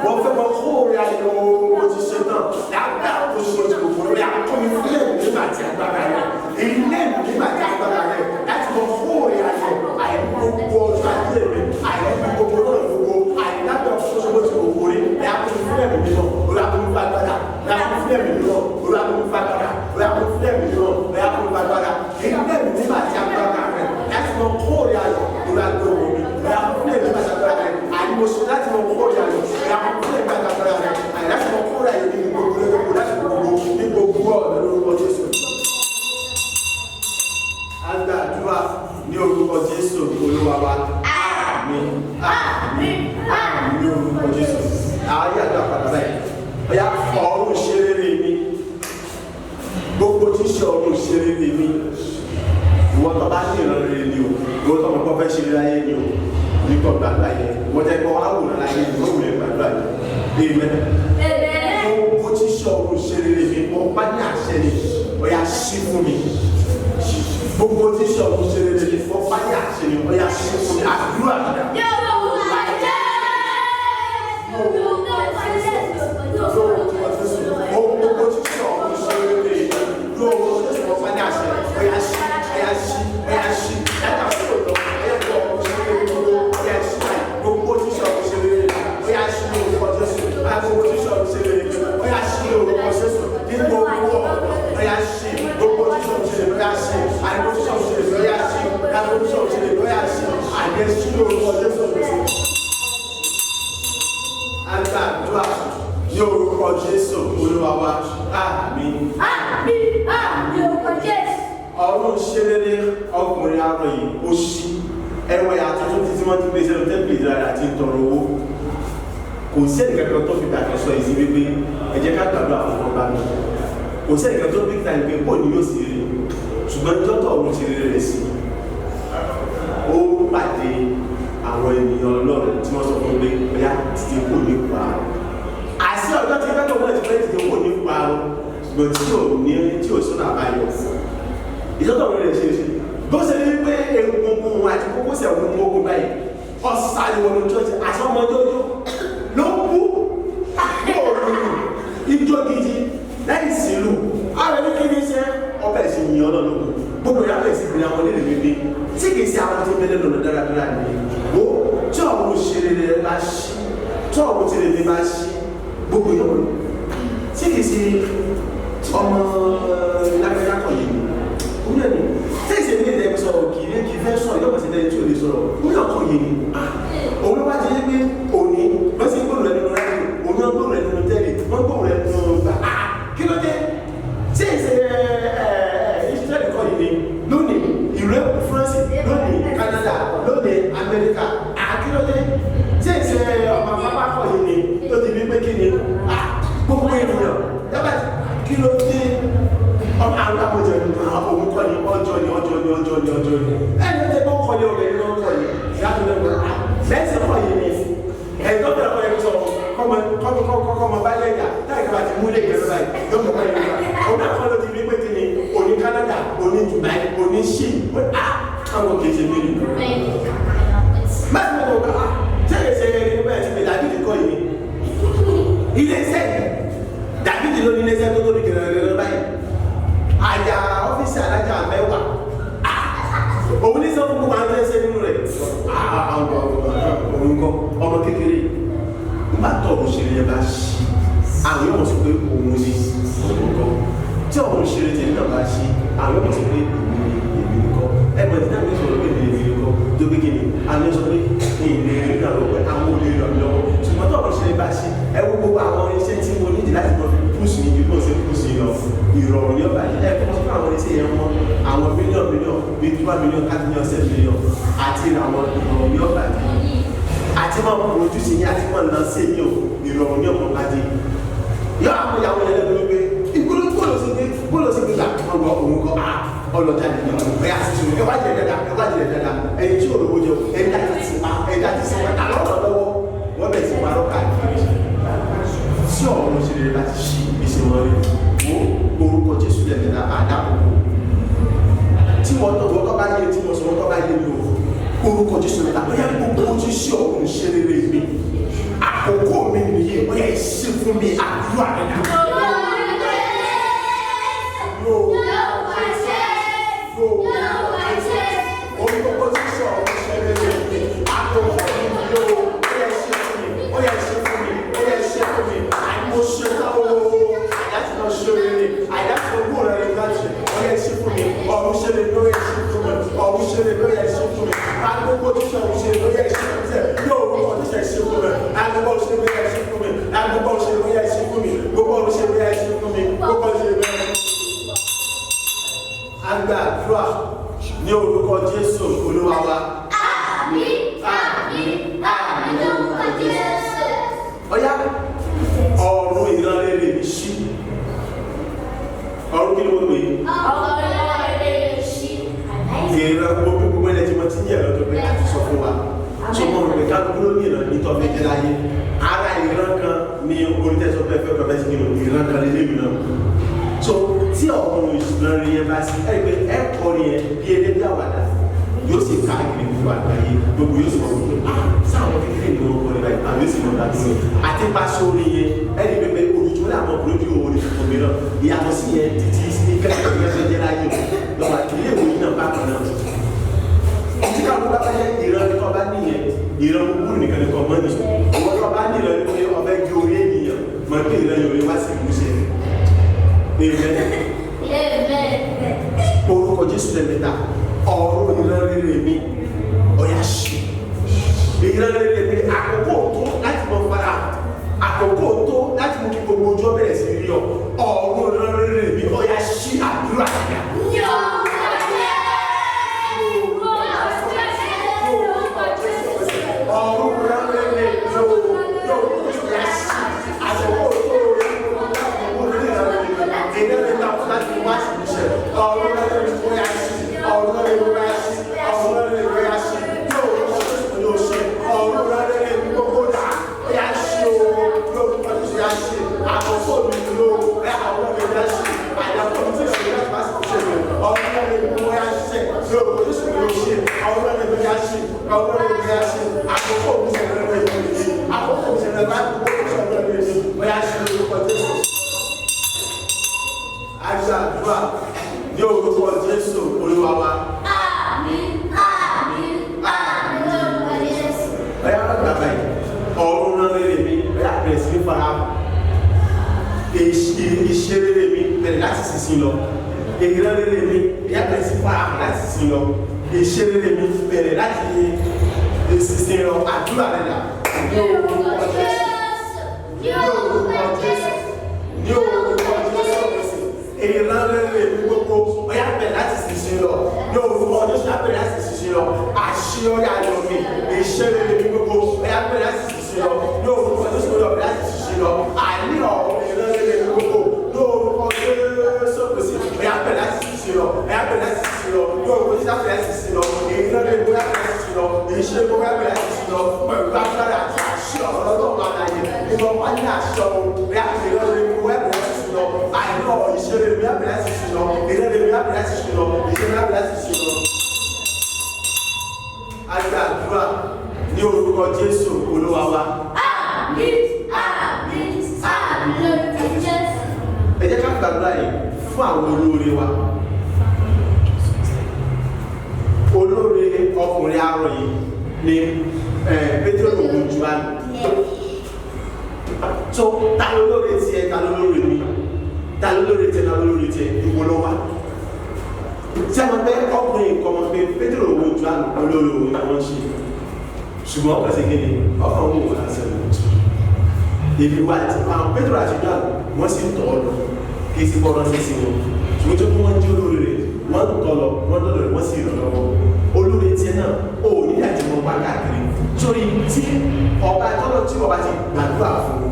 wọ́n fẹ́ mọ kóòrè ayọ̀. Mo ti ṣe náà lábẹ́ àkóso ti gbogbo lórí akọ́mi fún ẹ̀mí màtàgbàdà rẹ̀, ilé ẹ̀mí màtàgbàdà rẹ̀, láti mọ kóòrè ayọ̀ àìgbogbo ọjọ́ ayé mi, àìgbogbo náà gbogbo àìlábẹ́ àkóso bó ti gbogbo rí. Ẹ̀ akọ́mi fún ẹ̀mí mímọ́. Olú akọ́mi fún agbára. Ẹ̀ akọ́mi fún ẹ̀mí mímọ́. Olú akọ́mi fún agbára. Olú akọ́mi fún ẹ̀mí mímọ́. Ẹ̀ akọ́mi fún agbára, ilé ẹ̀mí màtàgbàdà rẹ̀, láti mọ kóòrè ayọ̀. Olú agbóhùn mi. Ẹ̀ akọ́mi fún ẹ̀mí màtàgbàdà rẹ̀, àìmọ̀ṣọ́ láti mọ kóòrè ayọ̀. Ẹ̀ akọ́mi fún ẹ̀mí màtàgbàdà rẹ̀, àìláti mọ kóòrè ayọ̀ ní gbogbo gbogbo láti gbogbo ní gbogbo ọ̀nà lórúkọ Jésù. Agbàdúrà ní orúkọ Jésù Olúwa wa. Àmín, àmín, àmín ní orúkọ Jésù. Ààyè àdúrà padà báyìí. Ọ̀yá, ọ̀run ṣe rere mi. Gbogbo tí ṣe ọ̀run ṣe rere mi. Ìwọ tó bá ní ìran rere ni o. Ìwọ tó mọ̀ pé fẹ́ ṣe rere láyé ni o. Nígbà gbàdúrà yẹn. Ìwọ tẹ́ kọ́ àwòrán láyé ni ó wùlẹ̀ gbàdúrà yẹn. Amen. Gbogbo tí ṣe ọ̀run ṣe rere mi, mo bá ní àṣẹ ni. Ọ̀yá, ṣí fún mi. Gbogbo tí ṣe ọ̀run ṣe rere mi, mo bá ní àṣẹ ni. Ọ̀yá, ṣí fún mi. Àdúrà. Gbogbo tí ṣe ọ̀run ṣe rere mi, lórúkọ Jésù, mo bá ní àṣẹ. Ọ̀yá, ṣí, ọ̀yá, ṣí, ọ̀yá, ṣí. Láti àkókò lọ, ọ̀yá, gbọ́ ọ̀run ṣe rere gbogbo. Ọ̀yá, ṣí báyìí. Gbogbo tí ṣe ọ̀run ṣe rere mi, ọ̀yá, ṣí lórúkọ Jésù. Gbogbo tí ṣe ọ̀run ṣe rere mi, ọ̀yá, ṣí lórúkọ Jésù. Ní gbogbo ọ̀nà, ọ̀yá, ṣí. Gbogbo tí ṣe ọ̀run ṣe rere mi, ọ̀yá, ṣí. Àìgbogbo tí ṣe ọ̀run ṣe rere mi, ọ̀yá, ṣí. Gbogbo tí ṣe ọ̀run ṣe rere mi, ọ̀yá, ṣí. Àyè ṣí lórúkọ Jésù. Agbàdúrà ní orúkọ Jésù Olúwa wa. Àmín. Ọ̀run ṣe rere ọkùnrin arọ yìí ó ṣí. Ẹwẹ́ àtúntò títí wọ́n ti gbé sẹ́nu tẹ́pìlì ìdára àti ìtọrọ owó. Kò sí ẹnìkankan tó fi gbàgbọ́ sọ yìí sí wípé ẹ jẹ́ ká gbàdúrà fún ọba mi. Kò sí ẹnìkan tó bí ta ìpè pọ̀ ní yóò sì rí, ṣùgbọ́n jọ́tọ̀ ọ̀run ti rere rẹ̀ sí, ó pàdé àwọn ènìyàn Ọlọ́run tí wọ́n sọ fún un pé bóyá títí kò ní pa àṣì ọjọ́ tí fẹ́ tó wọ́n ti fẹ́ títí kò ní pa ọ, ṣùgbọ́n tí ò ní tí ò sọ́nà àbáyọ ìjọ́tọ̀ rẹ̀ ṣe ṣe bó ṣe ní pé egungun àti kókósẹ̀ òun gbogbo báyìí ọ̀sán ìwọ̀n church àti ọmọ jọjọ ló kú bóòlù ijó gidi láì sílù. Ààrẹ ní kí ni ṣe ọbẹ̀ sí yìn ọ́ lọ́nà gbogbo ìyá bẹ̀rẹ̀ sí ìbìnrin àwọn onílé wípé tí kìí ṣe àwọn tí ń bẹ́lẹ̀ lọ́nà dáradára ni wo tí ọ̀run ṣe rere bá ṣí, tí ọ̀run ti rere bá ṣí, gbogbo ìyá wọn tí kìí ṣe ọmọ lágbájá kọ̀ yìí ni òun náà ni tí ìṣe ní ilẹ̀ sọ̀rọ̀ kì í kì í fẹ́ sọ̀rọ̀ yọ̀pọ̀ sí ẹni tí ò lè sọ̀rọ̀ òun náà kọ̀ yìí ni. Òun ló wá ti yé pé òní wọ́n sì ń gbóhùn rẹ̀ nínú rẹ́díò, òun náà gbóhùn rẹ̀ nínú tẹ́lẹ̀, wọ́n gbóhùn rẹ̀ nínú gbà á. Kí ló dé tí ìṣe Israẹli kọ́ yìí ni lónìí ìlú France, lónìí Canada, lónìí Amẹ́ríkà? Kí ló dé tí ìṣe ọmọ pápá kọ́ yìí ni tó ti fi pé kí ni gbogbo ènìyàn dábàá? Kí ló dé? Ọmọ àwọn àpòjọ ní òun kọ́ ni ọjọ́ ni ọjọ́ ni ọjọ́ ni ọjọ́ ni ẹni tó kọ́ kọ́ ni ọ̀rẹ́ ni wọ́n kọ́ ni ìyáàtọ̀ lẹ́nu lẹ́sìn kọ́ yìí ni ẹ̀dọ́ bẹ̀rẹ̀ kọ́ yẹn sọ kọ́mọ kọ́mọ bá lẹ́yà táyì kaba ti mú lé gẹ̀rẹ́ báyìí yóò mọ̀ kọ́ yẹn nípa òun náà kọ́ ló ti rí pé kí ni òní Canada, òní Dubai, òní ṣì àwọn kì í ṣe mílíọ̀nù báyìí mo kọ́ ká ṣé ṣe ẹni bẹ́ẹ̀ ti pè Dàbídì kọ́ yìí ilé iṣẹ́ Dàbídì ló ní ilé iṣẹ́ tó tóbi gẹ̀rẹ́gẹ̀rẹ́ báyìí, àjà ọ́fíìsì alájà 10, òun ní sọ fún gbogbo àwọn ẹsẹ̀ nínú rẹ̀. Òun kọ́ ọmọ kékeré. Nígbà tó ọ̀run ṣeré yẹn bá ṣí, àwọn yóò mọ̀ sọ pé òun ni òun kọ́. Tí ọ̀run ṣeré tèmi náà bá ṣí, àwọn yóò mọ̀ sọ pé èmi ni èmi kọ́. Ẹgbẹ́ tí náà mi sọ̀rọ̀ pé èmi ni èmi kọ́, tó pé kí ni àwọn yóò sọ pé ìlè rí náà lọ́wọ́ pé àwọn olè ràn mí lọ́wọ́. Ṣùgbọ́n tó ọ̀run ṣeré bá ṣí, ẹ wo gbogbo àwọn iṣẹ́ tí mo nídìí láti mọ fi púùsù ní ju bí wọ́n ṣe púùsù yìí lọ. Ìrọ̀rùn ní ọ̀bà yìí. Ẹ kọ́ sọ fún àwọn iṣẹ́ yẹn wọ́n àwọn mílíọ̀nù mílíọ̀nù bíi 2 million, 30 million, 7 million àti àwọn ìrọ̀rùn ní ọ̀bà yìí. Àti máa produce yín àti máa lọ sí yín o, ìrọ̀rùn ní ọ̀pọ̀ bá dé. Yọ àwọn ìyàwó yẹn lẹ́nu wípé ìgbóló gbóló sí gbé gbóló sí gbé gbà wọn lọ òun kọ́ a ọlọ́jà nìyẹn ẹ àti tìǹbù ẹ wá jẹ dáadáa, ẹ wá jẹ dáadáa. Ẹni tí òróró jẹ, ẹni àti ti pa, ẹni àti sọ pé àlọ́ ọ̀rọ̀ lọ́wọ́ wọ́n bẹ̀ sí parọ́ káàkiri. Tí ọ̀run ṣe rere bá ti ṣí ìṣe wọn rí wo orúkọ Jésù lẹ́mẹ̀ta àdàbòbò tí wọ́n tọ́ wọ́n tọ́ bá yé tí wọ́n sọ wọ́n tọ́ bá yé mi o, orúkọ Jésù lẹ́ta bóyá gbogbo ojú sí ọ̀run ṣe rere mi, àkókò mi nìyí, bóyá ìṣe fún mi, àdúrà rẹ̀ dà. Orúkọ Jésù, ọ̀run ṣe rere mi, àkókò mi nìyí o, bóyá ìṣe fún mi, bóyá ìṣe fún mi, bóyá ìṣe fún mi. Àìmọ̀ ṣe tán o, àyà tí wọ́n ṣe rere, àyà tí wọ́n gbóòrò rere láti ṣe, bóyá ìṣe fún mi, ọ̀run ṣe rere, bóyá ìṣe fún mi, ọ̀run ṣe rere, bóyá ìṣe fún mi. Agbogbo Jésù, ọ̀run ṣe rere, bóyá ìṣe fún mi, yóò orúkọ Jésù ìṣe fún mi. Agbogbo ṣe bóyá ìṣe fún mi, agbogbo ṣe bóyá ìṣe fún mi, gbogbo ṣe bóyá ìṣe fún mi, gbogbo ṣe bóyá ìṣe fún mi. Agbàdúrà ní orúkọ Jésù Olúwa wa. Àmín, àmín, àmín lórúkọ Jésù. Ọ̀yá, ọ̀run ìran rere mi ṣí. Ọ̀run kí ni wọ́n pè é? Ọ̀run ìran rere ṣí. Ìran gbogbo gbogbo ẹlẹ́ tí wọ́n ti ní ẹ̀rọ tó pé láti sọ fún wa. Tó mọ̀ rẹ̀ ká kúrò ní ìran ní tọ́fẹ́ jẹ́ láyé. Ara ìran kan ní orí tẹ́sán pé fẹ́ kọfẹ́ sí kí ni ìran kan lé lémi náà. So tí ọ̀run ìran rere yẹn bá sí, ẹ rí pé ẹ kọrin yẹn bí elébí àwàdà yóò sì káàkiri gbogbo àgbáyé, gbogbo yóò sì mọ̀ wípé ah, sáwọn kékeré ni wọ́n kọrin báyìí, àwọn yóò sì mọ̀ dájú rẹ̀. Àti pàṣẹ orin yẹn, ẹ rí pé ojoojúmọ́ làwọn pòlódì orin tuntun mìíràn ìyàtọ̀ sí yẹn títí sí kẹ́kẹ́ fẹ́ jẹ́ láyé o lọ́wọ́ àti ilé ìwé yìí náà bákan náà. Tí káwọn bá fẹ́ jẹ́ ìran tó bá nìyẹn, ìran búburú nìkan ni kò mọ́ ni. Ọwọ́ tó bá ní ìran ni pé ọbẹ̀ gé orí ènìyàn mọ̀ pé ìran yóò lè wá sí ìmúṣẹ. Amen. Orúkọ Jésù lẹ́mẹ̀ta, ọ̀run ìran rere mi, ọ̀yà ṣe. Ìran rere mi, àkókò tó láti mọ fara, àkókò tó láti mú kí gbogbo ojú ọbẹ̀rẹ̀ sí rí ọ. Ọ̀run ìran rere mi, ọ̀yà ṣí, àdúrà ìyá. Ọ̀run ìran rere mi yóò yóò yà ṣí. Àkókò tó ìran rere mi láti wá sí ìṣe. Ọ̀run ìran rere mi ọ̀yà ṣí. Ọ̀run ìran rere mi ọ̀yà ṣí. Ọ̀run ìran rere mi ọ̀yà ṣí. Yóò yóò ṣe. Ọ̀run ìran rere mi gbogbo dà ọ̀yà ṣí o. Yóò yà ṣí. Àkókò mi yóò ẹ àwọn ọ̀rẹ́ mi yà ṣí. Àyàfọ́ mi ti ṣe láti wá sí ìṣe mi. Ọ̀run ìran rere mi ọ̀yà ṣí. Yóò yóò ṣe. Ọ̀run ìran rere mi ọ̀yà ṣí. Ọ̀run ìran rere mi ọ̀yà ṣí. Àkókò mi ṣe rere mi. Àkókò mi ṣe rere láti gbogbo ṣe rere mi. Ọ̀yà ṣí lórúkọ Jésù. Àgbàdúrà ní orúkọ Jésù Olúwa wa. Àmín, àmín, àmín lórúkọ Jésù. Ọ̀yá wọn gbà báyìí, ọ̀run rán rere mi, ọ̀yá bẹ̀rẹ̀ sí ní fara ìṣe rere mi bẹ̀rẹ̀ láti sísìn lọ. Ìran rere mi, ọ̀yá bẹ̀rẹ̀ sí fara láti sísìn lọ. Ìṣe rere mi bẹ̀rẹ̀ láti sísìn lọ, àdúrà rẹ̀ dà. Ní orúkọ Jésù. Ní orúkọ Jésù. Ní orúkọ Jésù, ìran rere mi gbogbo, ọ̀yá bẹ̀rẹ̀ láti sísìn lọ. Ní orúkọ Jésù, ọ̀yá bẹ̀rẹ̀ láti sísìn lọ. Àṣeyọrí ayọ̀ mi, ìṣe rere mi gbogbo, ọ̀yá bẹ̀rẹ̀ láti sísìn lọ. Ní orúkọ Jésù, ọ̀yá bẹ̀rẹ̀ láti sísìn lọ. Àní ọ̀rọ̀ ìran rere mi gbogbo, ní orúkọ Jésù Kristi, ọ̀yá bẹ̀rẹ̀ láti sísìn lọ. Ọ̀yá bẹ̀rẹ̀ láti sísìn lọ. Ní orúkọ Jésù, ọ̀yá bẹ̀rẹ̀ láti sísìn lọ. Ìran rere mi, ọ̀yá bẹ̀rẹ̀ láti sísìn lọ. Ìṣe rere mi, ọ̀yá bẹ̀rẹ̀ láti sísìn lọ. Pẹ̀lú agbára àti àṣẹ ọ̀rọ̀ Ọlọ́run alààyè, ìwọ wá ní àṣẹ ọ̀run, ọ̀yá ìran rere mi, ọ̀yá bẹ̀rẹ̀ láti sísìn lọ. Àìní ọ̀rọ̀ ìṣe rere mi, ọ̀yá bẹ̀rẹ̀ láti sísìn lọ. Ìran rere mi, ọ̀yá bẹ̀rẹ̀ láti sísìn lọ. Ìṣe rere mi, ọ̀yá bẹ̀rẹ̀ láti sísìn lọ. Agbàdúrà ní orúkọ Jésù Olúwa wa. Àmín, àmín, àmín lórúkọ Jésù. Ẹ jẹ́ ká gbàdúrà yìí fún àwọn olóore wa. Olóore ọkùnrin arọ yìí ni Pétérù. Jòhánù. So ta ló lóore tiẹ̀, ta ló lóore mi, ta ló lóore tiẹ̀, ta ló lóore tiẹ̀, ìwọ ló wà. Tí a máa pẹ́ ọkùnrin kan máa pé Pétérù òun Jòhánù olóore òun ni wọ́n ṣe, ṣùgbọ́n ọkàn sí kíni ọkàn òun wò lásán ni èmi wá ti àwọn Pétérù àti Jòhánù wọ́n sì tọ̀ ọ́ lọ kí sí bọ́ ránṣẹ́ sí wọn, ṣùgbọ́n tó kí wọ́n jí olóore rẹ̀ wọ́n tọ̀ lọ wọ́n dọ̀dọ̀ rẹ̀ wọ́n sì ràn lọ́wọ́. Olóore tiẹ̀ náà ó ní àti wọn wá káàkiri sórí tí ọba tọ́lọ̀ tí ọba ti gbàdúrà fún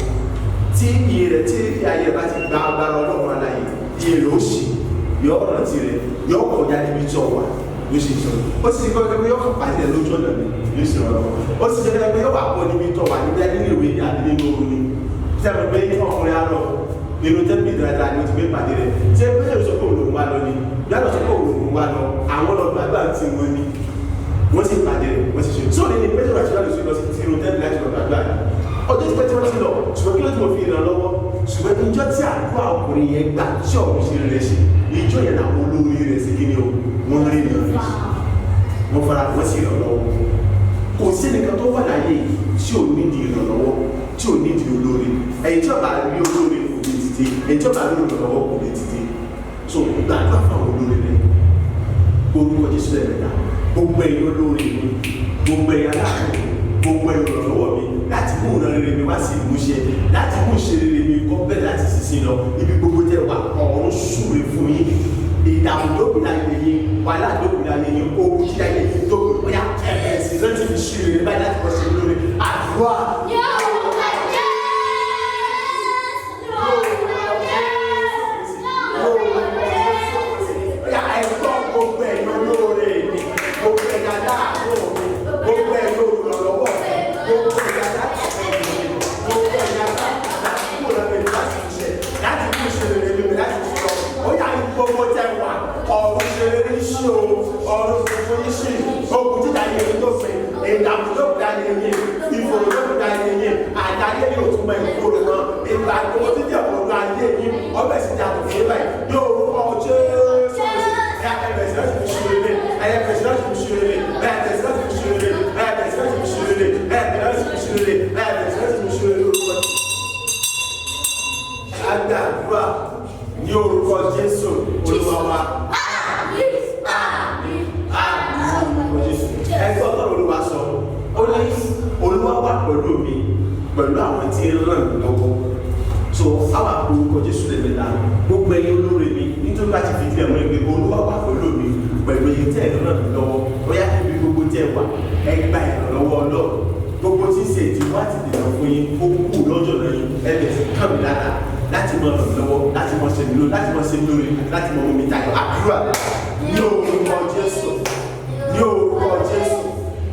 tí iye rẹ̀ tí ayé rẹ̀ bá ti gba agbára Ọlọ́run aláyè iye rẹ̀ ó sì yọ ọ̀ràn tirẹ̀ yọ kọjá níbi tí ọ wà yóò sì sọ ó sì kọ́ pé yọ kọ́ pàdé rẹ̀ lójú ọ̀nà mi yóò sì rọ̀ lọ́wọ́. Ó sì jẹ́ pé yọ wà pọ̀ níbi tó wà níbi nínú ìwé ní àbí nínú oru ni sẹ́mi pé ọkùnrin á lọ nínú tẹ́ḿpì dáadáa ni ó ti gbé pàdé rẹ̀ ṣé Pétérù sọ pé òun wá lọ ni yàtọ̀ sọ pé òun wá lọ àwọn lọ gbàgbà tí wọ́n ní wọ́n sì pàdé rẹ̀ wọ́n sì ṣe sóòní ni Pétérù àti Jòhánù sì lọ sí tinú tẹ́ḿpì láti lọ gbàgbà yìí ọjọ́ tí Pétérù ti lọ ṣùgbọ́n kí ló ti mọ̀ fi ràn lọ́wọ́ ṣùgbọ́n ìjọ tí àdúrà ọkùnrin yẹn gbà tí ọ̀run ṣe rẹ̀ ṣe ìjọ yẹn làwọn olórí rẹ̀ ṣe kí ni o wọ́n rí ní ọ̀rẹ́ ṣe wọ́n fara wọ́n sì ràn lọ́wọ́. Kò sí ẹnìkan tó wà láyé tí ò nídìí ìrànlọ́wọ́ tí ò nídìí olóore. Ẹ̀yin tí ó bá rí olóore kò lè dìde, ẹ̀yin tí ó bá rí olùrànlọ́wọ́ kò lè dìde. So gbàdúrà fún àwọn olóore rẹ̀ orúkọ Jésù lẹ́ẹ̀mẹ́ta gbogbo ẹ̀yin olóore mi, gbogbo ẹ̀yin aláàbò mi, gbogbo ẹ̀yin olùrànlọ́wọ́ mi láti mú ìran rere mi wá sí ìmúṣẹ, láti mú ìṣe rere mi kọ́ bẹ́ẹ̀ láti sísìn lọ ibi gbogbo tẹ́ wà ọ̀run súre fún yín. Ìdààmú dókun láyé yín, wàhálà dókun láyé yín, ogun jíjà yín dókun bóyá ẹ̀ẹ́dì sí láti fi ṣe rere báyìí láti kọ́ ṣe lóore àdúrà. Bóyá ẹ̀gbọ́n gbogbo ẹ̀yin olóore mi, gbogbo ẹ̀yin aláàbò mi, gbogbo ẹ̀yin olùrànlọ́wọ́ mi, gbogbo ẹ̀yin alátìlẹ́yìn mi, gbogbo ẹ̀yin aláàbò mi láti ṣe láti kú ṣe rere mi láti sọ. Ó yà ní gbogbo tẹ wà, ọ̀run ṣe rere ṣí o, ọ̀run funfun yín ṣì, ogun jíjà yẹn tó fẹ́, ìdààmú tó kúta yẹn yẹn, ìfòrò tó kúta yẹn yẹn, àdáyé yóò tún mọ ìfòrò náà, ìgbà tó ti jẹ́ òru ayé yín, ọbẹ̀ sì ti àtúnṣe yín báyìí, yóò rúkọ Jésù. Agbàdúrà ní orúkọ Jésù Olúwa wa. Ẹgbẹ́ ọ̀tọ̀ Olúwa sọ, ó ní Olúwa wà pẹ̀lú mi pẹ̀lú àwọn tí ń ràn mí lọ́wọ́. So àwọn orúkọ Jésù lẹ́mẹ̀ta gbogbo ẹ̀yin olóore mi nítorí láti fi díẹ̀ múlẹ̀ pé Olúwa wà pẹ̀lú mi pẹ̀lú ẹ̀yin tẹ́ ẹ̀ ràn mí lọ́wọ́. Ó yá níbi gbogbo tẹ́ ẹ wà ẹ gba ìrànlọ́wọ́ Ọlọ́run. Gbogbo tí ń ṣe ìdíwọ́ àti ìdènà fún yín ó kú lọ́jọ́ náà yín ẹ bẹ̀rẹ̀ sí kàn mí lára láti mọ ràn mí lọ́wọ́ láti mọ ṣe mí lóore láti mọ ṣe mí lóore láti mọ mú mi tayọ àdúrà ní orúkọ Jésù ní orúkọ Jésù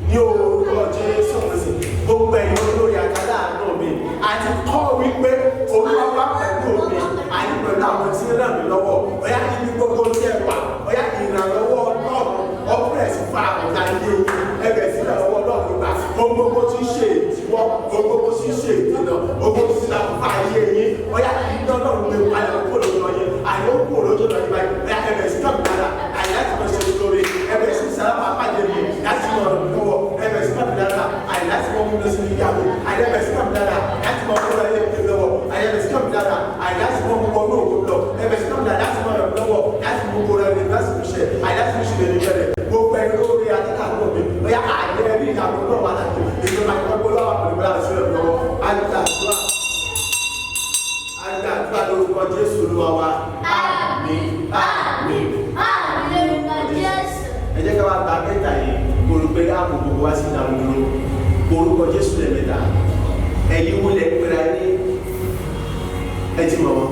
ní orúkọ Jésù Kristi gbogbo ẹ̀yin olórí àtàláàánú mi àti kọ́ wípé Olúwa wà pẹ̀lú mi àti pẹ̀lú àwọn tí ń ràn mí lọ́wọ́. Ọ̀yá ibi gbogbo tẹ́ wà ọ̀yá ìrànlọ́wọ́ Ọlọ́run ọ̀pẹ̀rẹ̀ sí fún àwọn ayé yín ẹ̀bẹ̀ sí ìrànlọ́wọ́ Ọlọ́run gbà gbogbo tí ń ṣe ìdíwọ́ gbogbo tí ń ṣe ìdènà gbogbo tí ń ṣàkóso ayé yín ọ̀yá iná Ọlọ́run gbé padà kúrò lójú ọyẹ àyè ó kúrò lójú ọ̀nà yìí báyìí ọ̀yá ẹ̀bẹ̀ sí náà padà àyè láti mọ̀ ṣe lóore ẹ̀bẹ̀ sí sálábà pàdé mi láti mọ̀ ràn mí lọ́wọ́ ẹ̀bẹ̀ sí náà padà àyè láti mọ̀ mú lọ sí ìyàwó àyè ẹ̀bẹ̀ sí náà padà láti mọ̀ mú lọ ilé ìgbé lọ́wọ́ àyè ẹ̀bẹ̀ sí náà padà àyè láti mọ̀ mú wọnú òkú lọ ẹ̀bẹ̀ sí náà padà láti mọ̀ ràn mí lọ́wọ́ láti mú kó rẹ̀ láti mú ṣe àyè láti mú ṣe lè bẹ̀rẹ̀ gbogbo ẹ̀rọ orí adídàgbò mi bóyá àyè rí ìyàwó náà wà láti ìjọba ìgbàgbọ́ lọ́wọ́ pẹ̀lú láti rẹ̀ lọ́wọ́ àgbàdúrà àgbàdúrà lórúkọ Jésù Olúwa wa. Àmín àmín ẹ jẹ́ ká wá gba mẹ́ta yìí kó o pé ààbò gbogbo wá sí ìdáhùn dúró orúkọ Jésù lẹ́mẹ̀ta ẹ̀yin wo lẹ pera ní ẹ ti mọ̀ wọ́n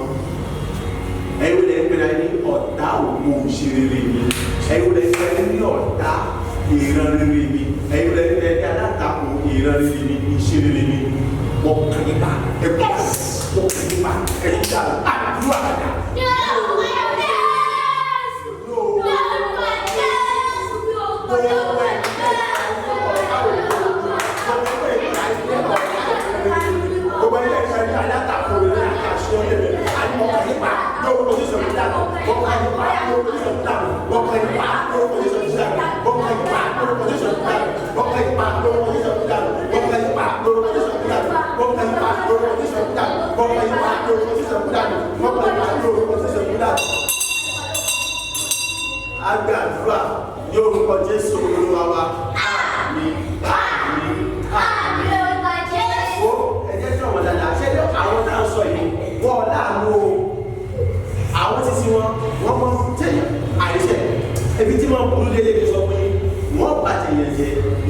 ẹ̀yin wo lẹ pera ní ọ̀tá òkú òṣèré mi ẹ̀yin wo lẹ pera ní ọ̀tá ìran rere mi ẹ̀yin wo lẹ pera ní alátakò ìran rere mi ìṣeré mi wọ́n kàn yín pa ẹ̀kọ́ wọ́n kàn yín pa ẹ̀kọ́ àdúrà dà.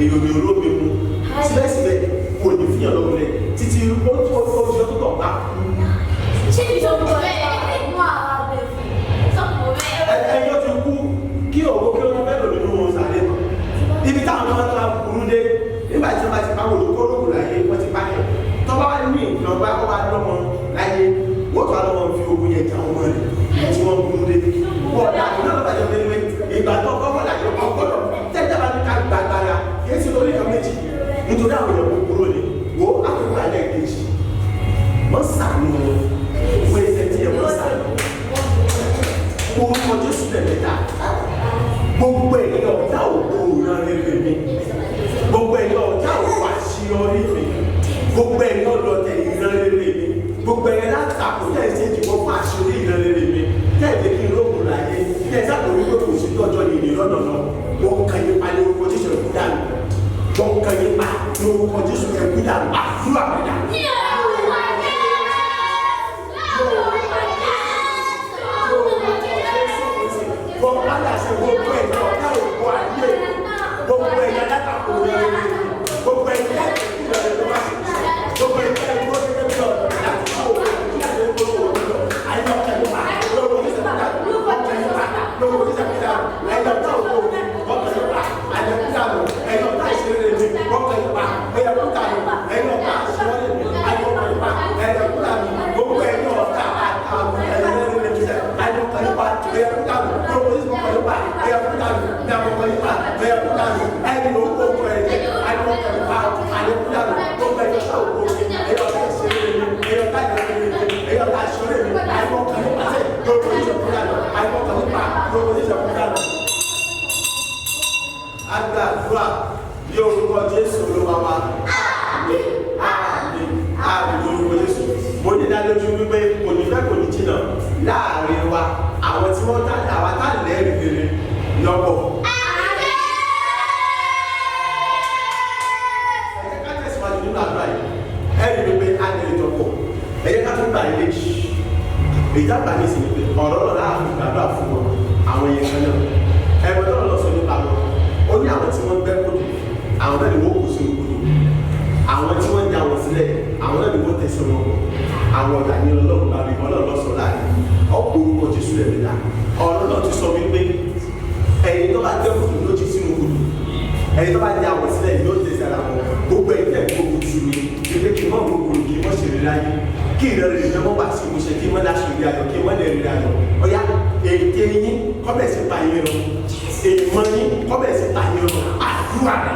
Èèyàn ní olómi mu. Síbẹ̀síbẹ̀ kò ní fìyàn lọ́rùn rẹ̀ títí ó tó ó tó tó tọ̀ bá kú. Ẹni ó ti kú kí òwò kí ó ní fẹ́ lò nínú sàlẹ̀ mọ́. Ibi táwọn ọmọ tó burú dé nígbà tí wọ́n bá ti pa olùkórógùn láyé wọ́n ti pa ẹ̀. Tọ́ba wá ní nǹkan bá wọ́n bá lọ́mọ láyé wọ́n tó wá lọ́mọ fi ogun yẹn jà ọmọ rẹ̀ tí wọ́n burú dé. Wọ́n dà ní ọ̀nà ìbàjẹ́ pé ìgbà tó kọ́kọ́ láyé ọgbọ́dọ̀ tẹ́tẹ́ bá ní ká gbàgbára kì í ṣe lórí kan méjì nítorí àwọn èèyàn kúkúrú ni wo àkókò alẹ́ kejì wọ́n sàánú wọn wọ́n ẹsẹ̀ tí ẹ wọ́n sàánú orúkọ Jésù lẹ́mẹ̀ta. Gbogbo ẹ̀yin ọ̀tá ògo ìran rere mi, gbogbo ẹ̀yin ọ̀tá ògo àṣeyọrí mi, gbogbo ẹ̀yin ọlọ́tẹ̀ ìran rere mi, gbogbo ẹ̀yin látakò tẹ̀ ṣe jùlọ fún àṣírí ìran rere mi, tẹ̀ jẹ́ kí n rókun láyé, tẹ̀ sábà wípé kò sí tọ́jọ́ ní ìrìn lọ́nà náà. Wọ́n kàn yín pa ní orúkọ Jésù ẹ̀kú dànù. Wọ́n kàn yín pa ní orúkọ Jésù ẹ̀kú dànù. Àdúrà mi dà. Wọ́n padà ṣe gbogbo ẹ̀yin ọ̀tá ògo ayé, gbogbo ẹ̀yin alátakò rere, gbogbo ẹ̀yin gbogbo ẹ̀yin ẹ̀gbọ́n gẹ́gẹ́ bí ọ̀dọ́ láti kó òkú láti kó òkú lọ. Ayé ọ̀tá ló pa lórúkọ Jésù kúta, ọ̀tá ló pa lórúkọ Jésù kúta, ẹ̀yin ọ̀tá ògo mi, ọ̀tá ló pa àyẹ̀ kúta lọ, ẹ̀yin ọ̀tá ìṣeré mi, ọ̀tá ló pa ẹ̀yẹ kúta lọ, ẹ̀yin ọ̀tá àṣeyọrí mi, ayé ọ̀tá ló pa ẹ̀yẹ kúta lọ, gbogbo ẹ̀yin ọ̀tá àtàwọn ẹ̀yẹ ayé ọ̀tá ló pa ẹ̀yẹ kúta lọ, lórúkọ Jésù kúta ló pa ẹ̀yẹ kúta lọ, ní àwọn ọ̀tá ló pa ẹ̀yẹ kúta lọ, ẹ̀yin ló kó kó ẹ̀yẹ ayé ọ̀tá ló pa ayé kúta lọ, gbogbo ẹ̀yin ọ̀tá ògo mi, ẹ̀yin ọ̀tá ìṣeré mi, ẹ̀yin ọ̀tá ìrẹ̀lẹ̀ mi, ẹ̀yin ọ̀tá àṣeyọrí mi, ayé ọ̀tá ló pa sẹ́ lórúkọ Jésù kúta lọ, ayé ọ̀tá ló pa lórúkọ Jésù kúta lọ. Agbàdúrà ní orúkọ Jésù Olúwa wa. Àmín, àmín, àmín lórúkọ Jésù. Mo ní ìdánilójú wípé kò ní fẹ́ kò ní jìnnà láàrin wa àwọn tí wọ́n tá àwa tá lẹ́rìí rere lọ́pọ̀. Ẹ jẹ́ ká tẹ̀síwájú nínú àdúrà yìí. Ẹ rí i pé a lè tọ̀pọ̀. Ẹ jẹ́ ká tún gbà ilé jì. Èyí tá gbà ní ìsìn pé ọ̀rọ̀ náà láàfin gbàdúrà fún wọn àwọn yẹn kan náà. Ẹ̀rọ náà lọ sọ nípa wọn. Ó ní àwọn tí wọ́n gbẹ́ kòtò, àwọn náà ni wọ́n kù sínú kòtò. Àwọn tí wọ́n já wọn sílẹ̀, àwọn náà ni wọ́n tẹ̀sán wọn bọ̀. Àwọn ọ̀gá ní Ọlọ́run bá mi, Ọlọ́run lọ sọ láàrin. Ọ̀pọ̀ orúkọ Jésù rẹ̀ mi dá. Ọ̀rọ̀ náà ti sọ wípé ẹni tó bá gbẹ́ kòtò ló jí sínú kòtò. Ẹni tó bá já wọn sílẹ̀ yóò tẹ̀sán ara wọn. Gbogbo ẹni tẹ̀ gbógun tì mí, pé kí n mọ̀ gbogbo kí n mọ̀ ṣe rere ayé. Kí ìrọ̀lẹ́ rẹ̀ mọ́ bá sí ìmúṣẹ, kí n mọ̀ láṣọ ìrìn ayọ̀, kí n mọ̀ lè rìn ayọ̀. Ọ̀yá ète yín kọ́bẹ̀ sí pa yín run. Èèmọ̀ yín kọ́bẹ̀ sí pa yín run. Àdúrà rẹ̀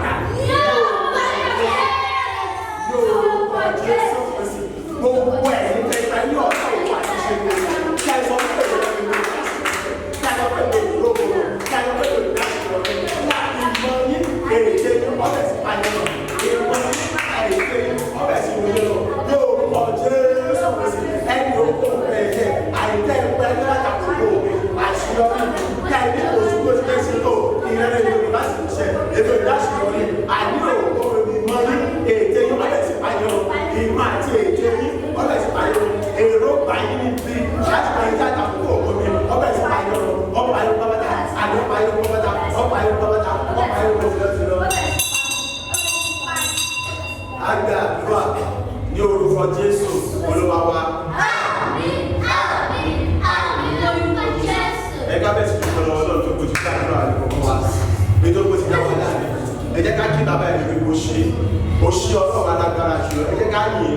lórúkọ Jésù Kristi. Gbogbo ẹ̀yin tẹ́ ní ọ̀tá òkú àti ṣe gbogbo. Kí a sọ pé ìrọ̀lẹ́ mi ló kí a sọ pé ìrọ̀lẹ́ mi kí a sọ pé ìrọ̀lẹ́ mi ìmọ̀ yín ète yín kọ́bẹ̀ sí pa yín run. Èèmọ̀ yín ète yín kọ́bẹ̀ sí pa yín run. Lórúkọ Jésù Kristi. Ẹni òkú ẹ̀yẹ àìtẹ́ ìpẹ́ ní àtàkùn òwe àṣeyọrí mi. Kí a ní oṣù tó ti fẹ́ ṣe tó ìrẹ́lẹ̀ Yorùbá sì ń ṣe ètò ìdáṣeyọrí àní òkú ìmọ̀ yín ète yín ọbẹ̀ sí pa yín run. Ìmọ̀ àti ète yín ọbẹ̀ sí pa yín run. Èròǹgbà yín níbi láti pa yín tí àtàkùn òwe mi ọbẹ̀ sí pa yín run. Ọ̀pá yín pátá, àní ọ̀pá yín pátá, ọ̀pá yín pátá, ọ̀pá yín pátá. Agbàdúrà ní orúkọ Jésù Olúwa wa. Ẹ ká bẹ̀rẹ̀ sí dúpẹ́ lọ́wọ́ Ọlọ́run tó kojú gbàdúrà ní kọ̀ọ̀kan wa. Nítorí pé ó ti dá wa láàrin. Ẹ jẹ́ ká kí bàbá ẹ̀ lórí bó ṣe. Ó ṣe Ọlọ́run alágbára jùlọ. Ẹ jẹ́ ká yìn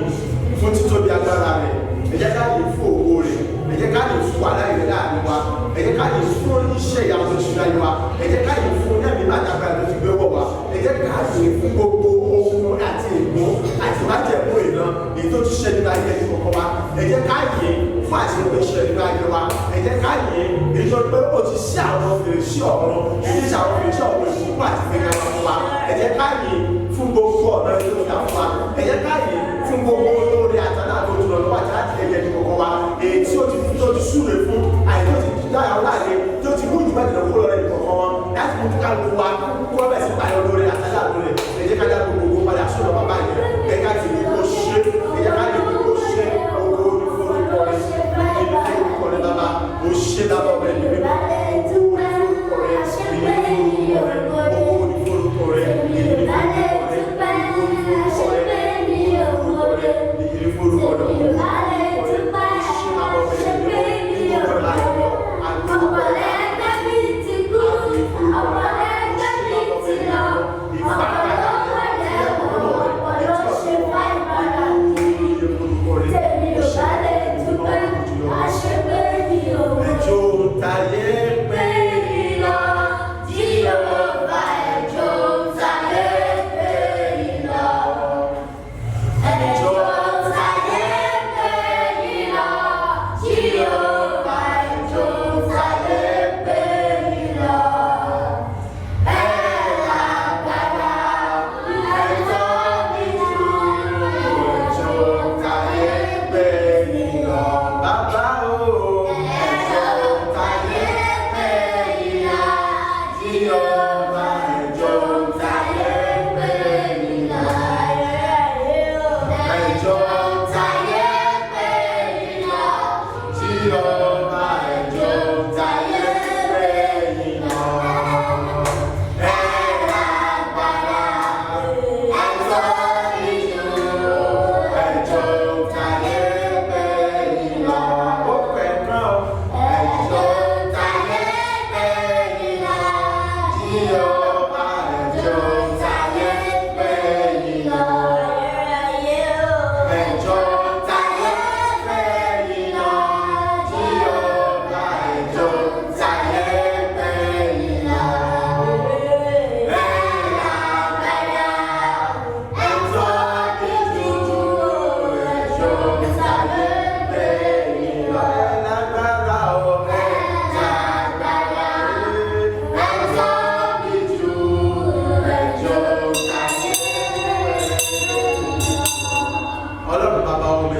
ín fún títóbi agbára rẹ̀. Ẹ jẹ́ ká yìn ín fún ògo rẹ̀. Ẹ jẹ́ ká yìn ín fún wàhálà rẹ̀ láàrin wa. Ẹ jẹ́ ká yìn ín fún iṣẹ́ ìyanu tó ti ṣe láyé wa. Ẹ jẹ́ ká yìn ín fún ẹ̀mí àtàgbára tó ti gbé wọ̀ wá. Ẹ jẹ́ ká yìn ín fún gbogbo ohun àti ègún àti májẹ̀mú ìran èyí tó ti ṣe nípa ayé ẹni kọ̀ọ̀kan wa. Ẹ jẹ́ ká yìn ín fún àṣeyọrí iṣẹ́ nípa ayé wa. Ẹ jẹ́ ká yìn ín èyí tó pé ó ti ṣí àwọn fèrèsé ọ̀run, èyí tí àwọn fèrèsé ọ̀run ìbùkún àti ìgbéga wa fún wa. Ẹ jẹ́ ká yìn ín fún gbogbo ọ̀nà èyí tó ti dà fún wa. Ẹ jẹ́ ká yìn ín fún gbogbo olóore àtàlà tó ti lọ lọ́wọ́ àti láti ẹ̀yẹ ẹni kọ̀ọ̀kan wa. Èyí tí ó ti tó ti súre fún àyè tó ti dá àwọn láàyè tó ti mú ìjùmọ̀ ìdìbò kúrò lọ́rẹ́ ìkọ̀ọ̀kan wọn láti mú kálukú wa kó wọ́n bẹ̀ sí pààyàn olóore àtàlà lóore. Ẹ jẹ́ ká dá gbogbo padà sọ́dọ̀ bàbá yẹn. Ẹ ká ti ní kó ṣe, ẹ jẹ́ ká lè ní kó ṣe ògo ní forúkọ rẹ̀, ìyìn ní forúkọ rẹ̀ bàbá, ó ṣe bàbá ọmọ ẹ̀mí mímọ́, ògo ní forúkọ rẹ̀, ìyìn ní forúkọ rẹ̀, ògo ní forúkọ rẹ̀, ìyìn ní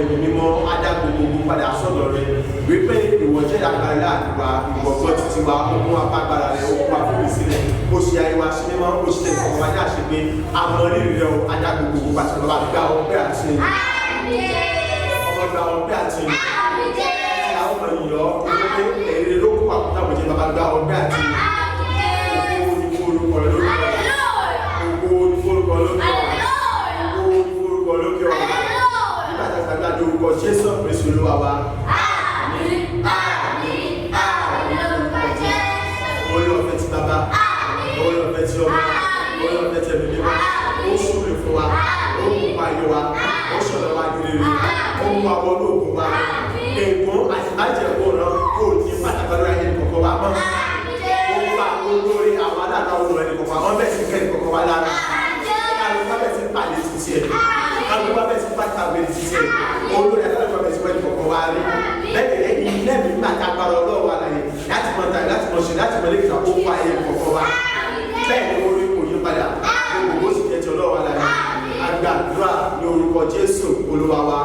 Ẹ̀mí Mímọ́. Adágún gbogbo padà sọ̀dọ̀ rẹ wípé ìwọ jẹ́ agbára láàrin wa, ìwọ gbọ́ títí wa, ó mú apágbára rẹ, ó kó àfihàn sílẹ̀, ó ṣe ayé wa ṣe mímọ́, ó ṣe tẹ̀sán wa ní àṣepé. Àmọ́ rírì rẹ o. Adágún gbogbo padà sọ̀dọ̀ wa. Gba ọpẹ́ àti ọmọ, gba ọpẹ́ àti àwọn ọmọ ìyọ́ wípé èrè ló kó àkútà bòjẹ́. Bàbá, gba ọpẹ́ àti ògo ní forúkọ rẹ lórí ògo ní forúkọ lókè, ògo ní forúkọ lókè ọ̀run. Nígbà tí a gbàgbé orúkọ Jésù Kristu Olúwa wa. Orí ọ̀fẹ́ ti Bàbá, orí ọ̀fẹ́ ti Ọmọ, orí ọ̀fẹ́ ti Ẹ̀mí Mímọ́, ó súre fún wa, ó mú wa yé wa, ó sọ̀rọ̀ wa ní rere, ó mú wa wọnú ògùn wa. Ègún àti májẹ̀mú náà kò ní pàtàkì lórí ayé kọ̀ọ̀kan wa mọ́. Ó fa olórí àwọn aláàbá olórí ẹni kọ̀ọ̀kan àwọn bẹ́ẹ̀ sì kẹ́ ẹni kọ̀ọ̀kan wa lára. Kálukú bá bẹ́ẹ̀ sì pàdé títí ẹ̀. Kálukú bá bẹ́ẹ̀ sì pàtàkì títí ẹ̀. Olórí aláàbá bẹ́ẹ̀ sì wọ́n ẹni kọ̀ọ̀kan wa rí. Bẹ́ẹ̀ ni ilé mi máa ta agbára Ọlọ́run àlàyé láti mọ tàbí láti mọ ṣe láti mọ lẹ́yìn tó pa ayé kọ̀ọ̀kan wa. Bẹ́ẹ̀ ni orí kò yí padà. Gbogbo sì jẹ́ ti Ọlọ́run àlàyé. Àgbàdúrà ní orúkọ Jésù Olúwa wa.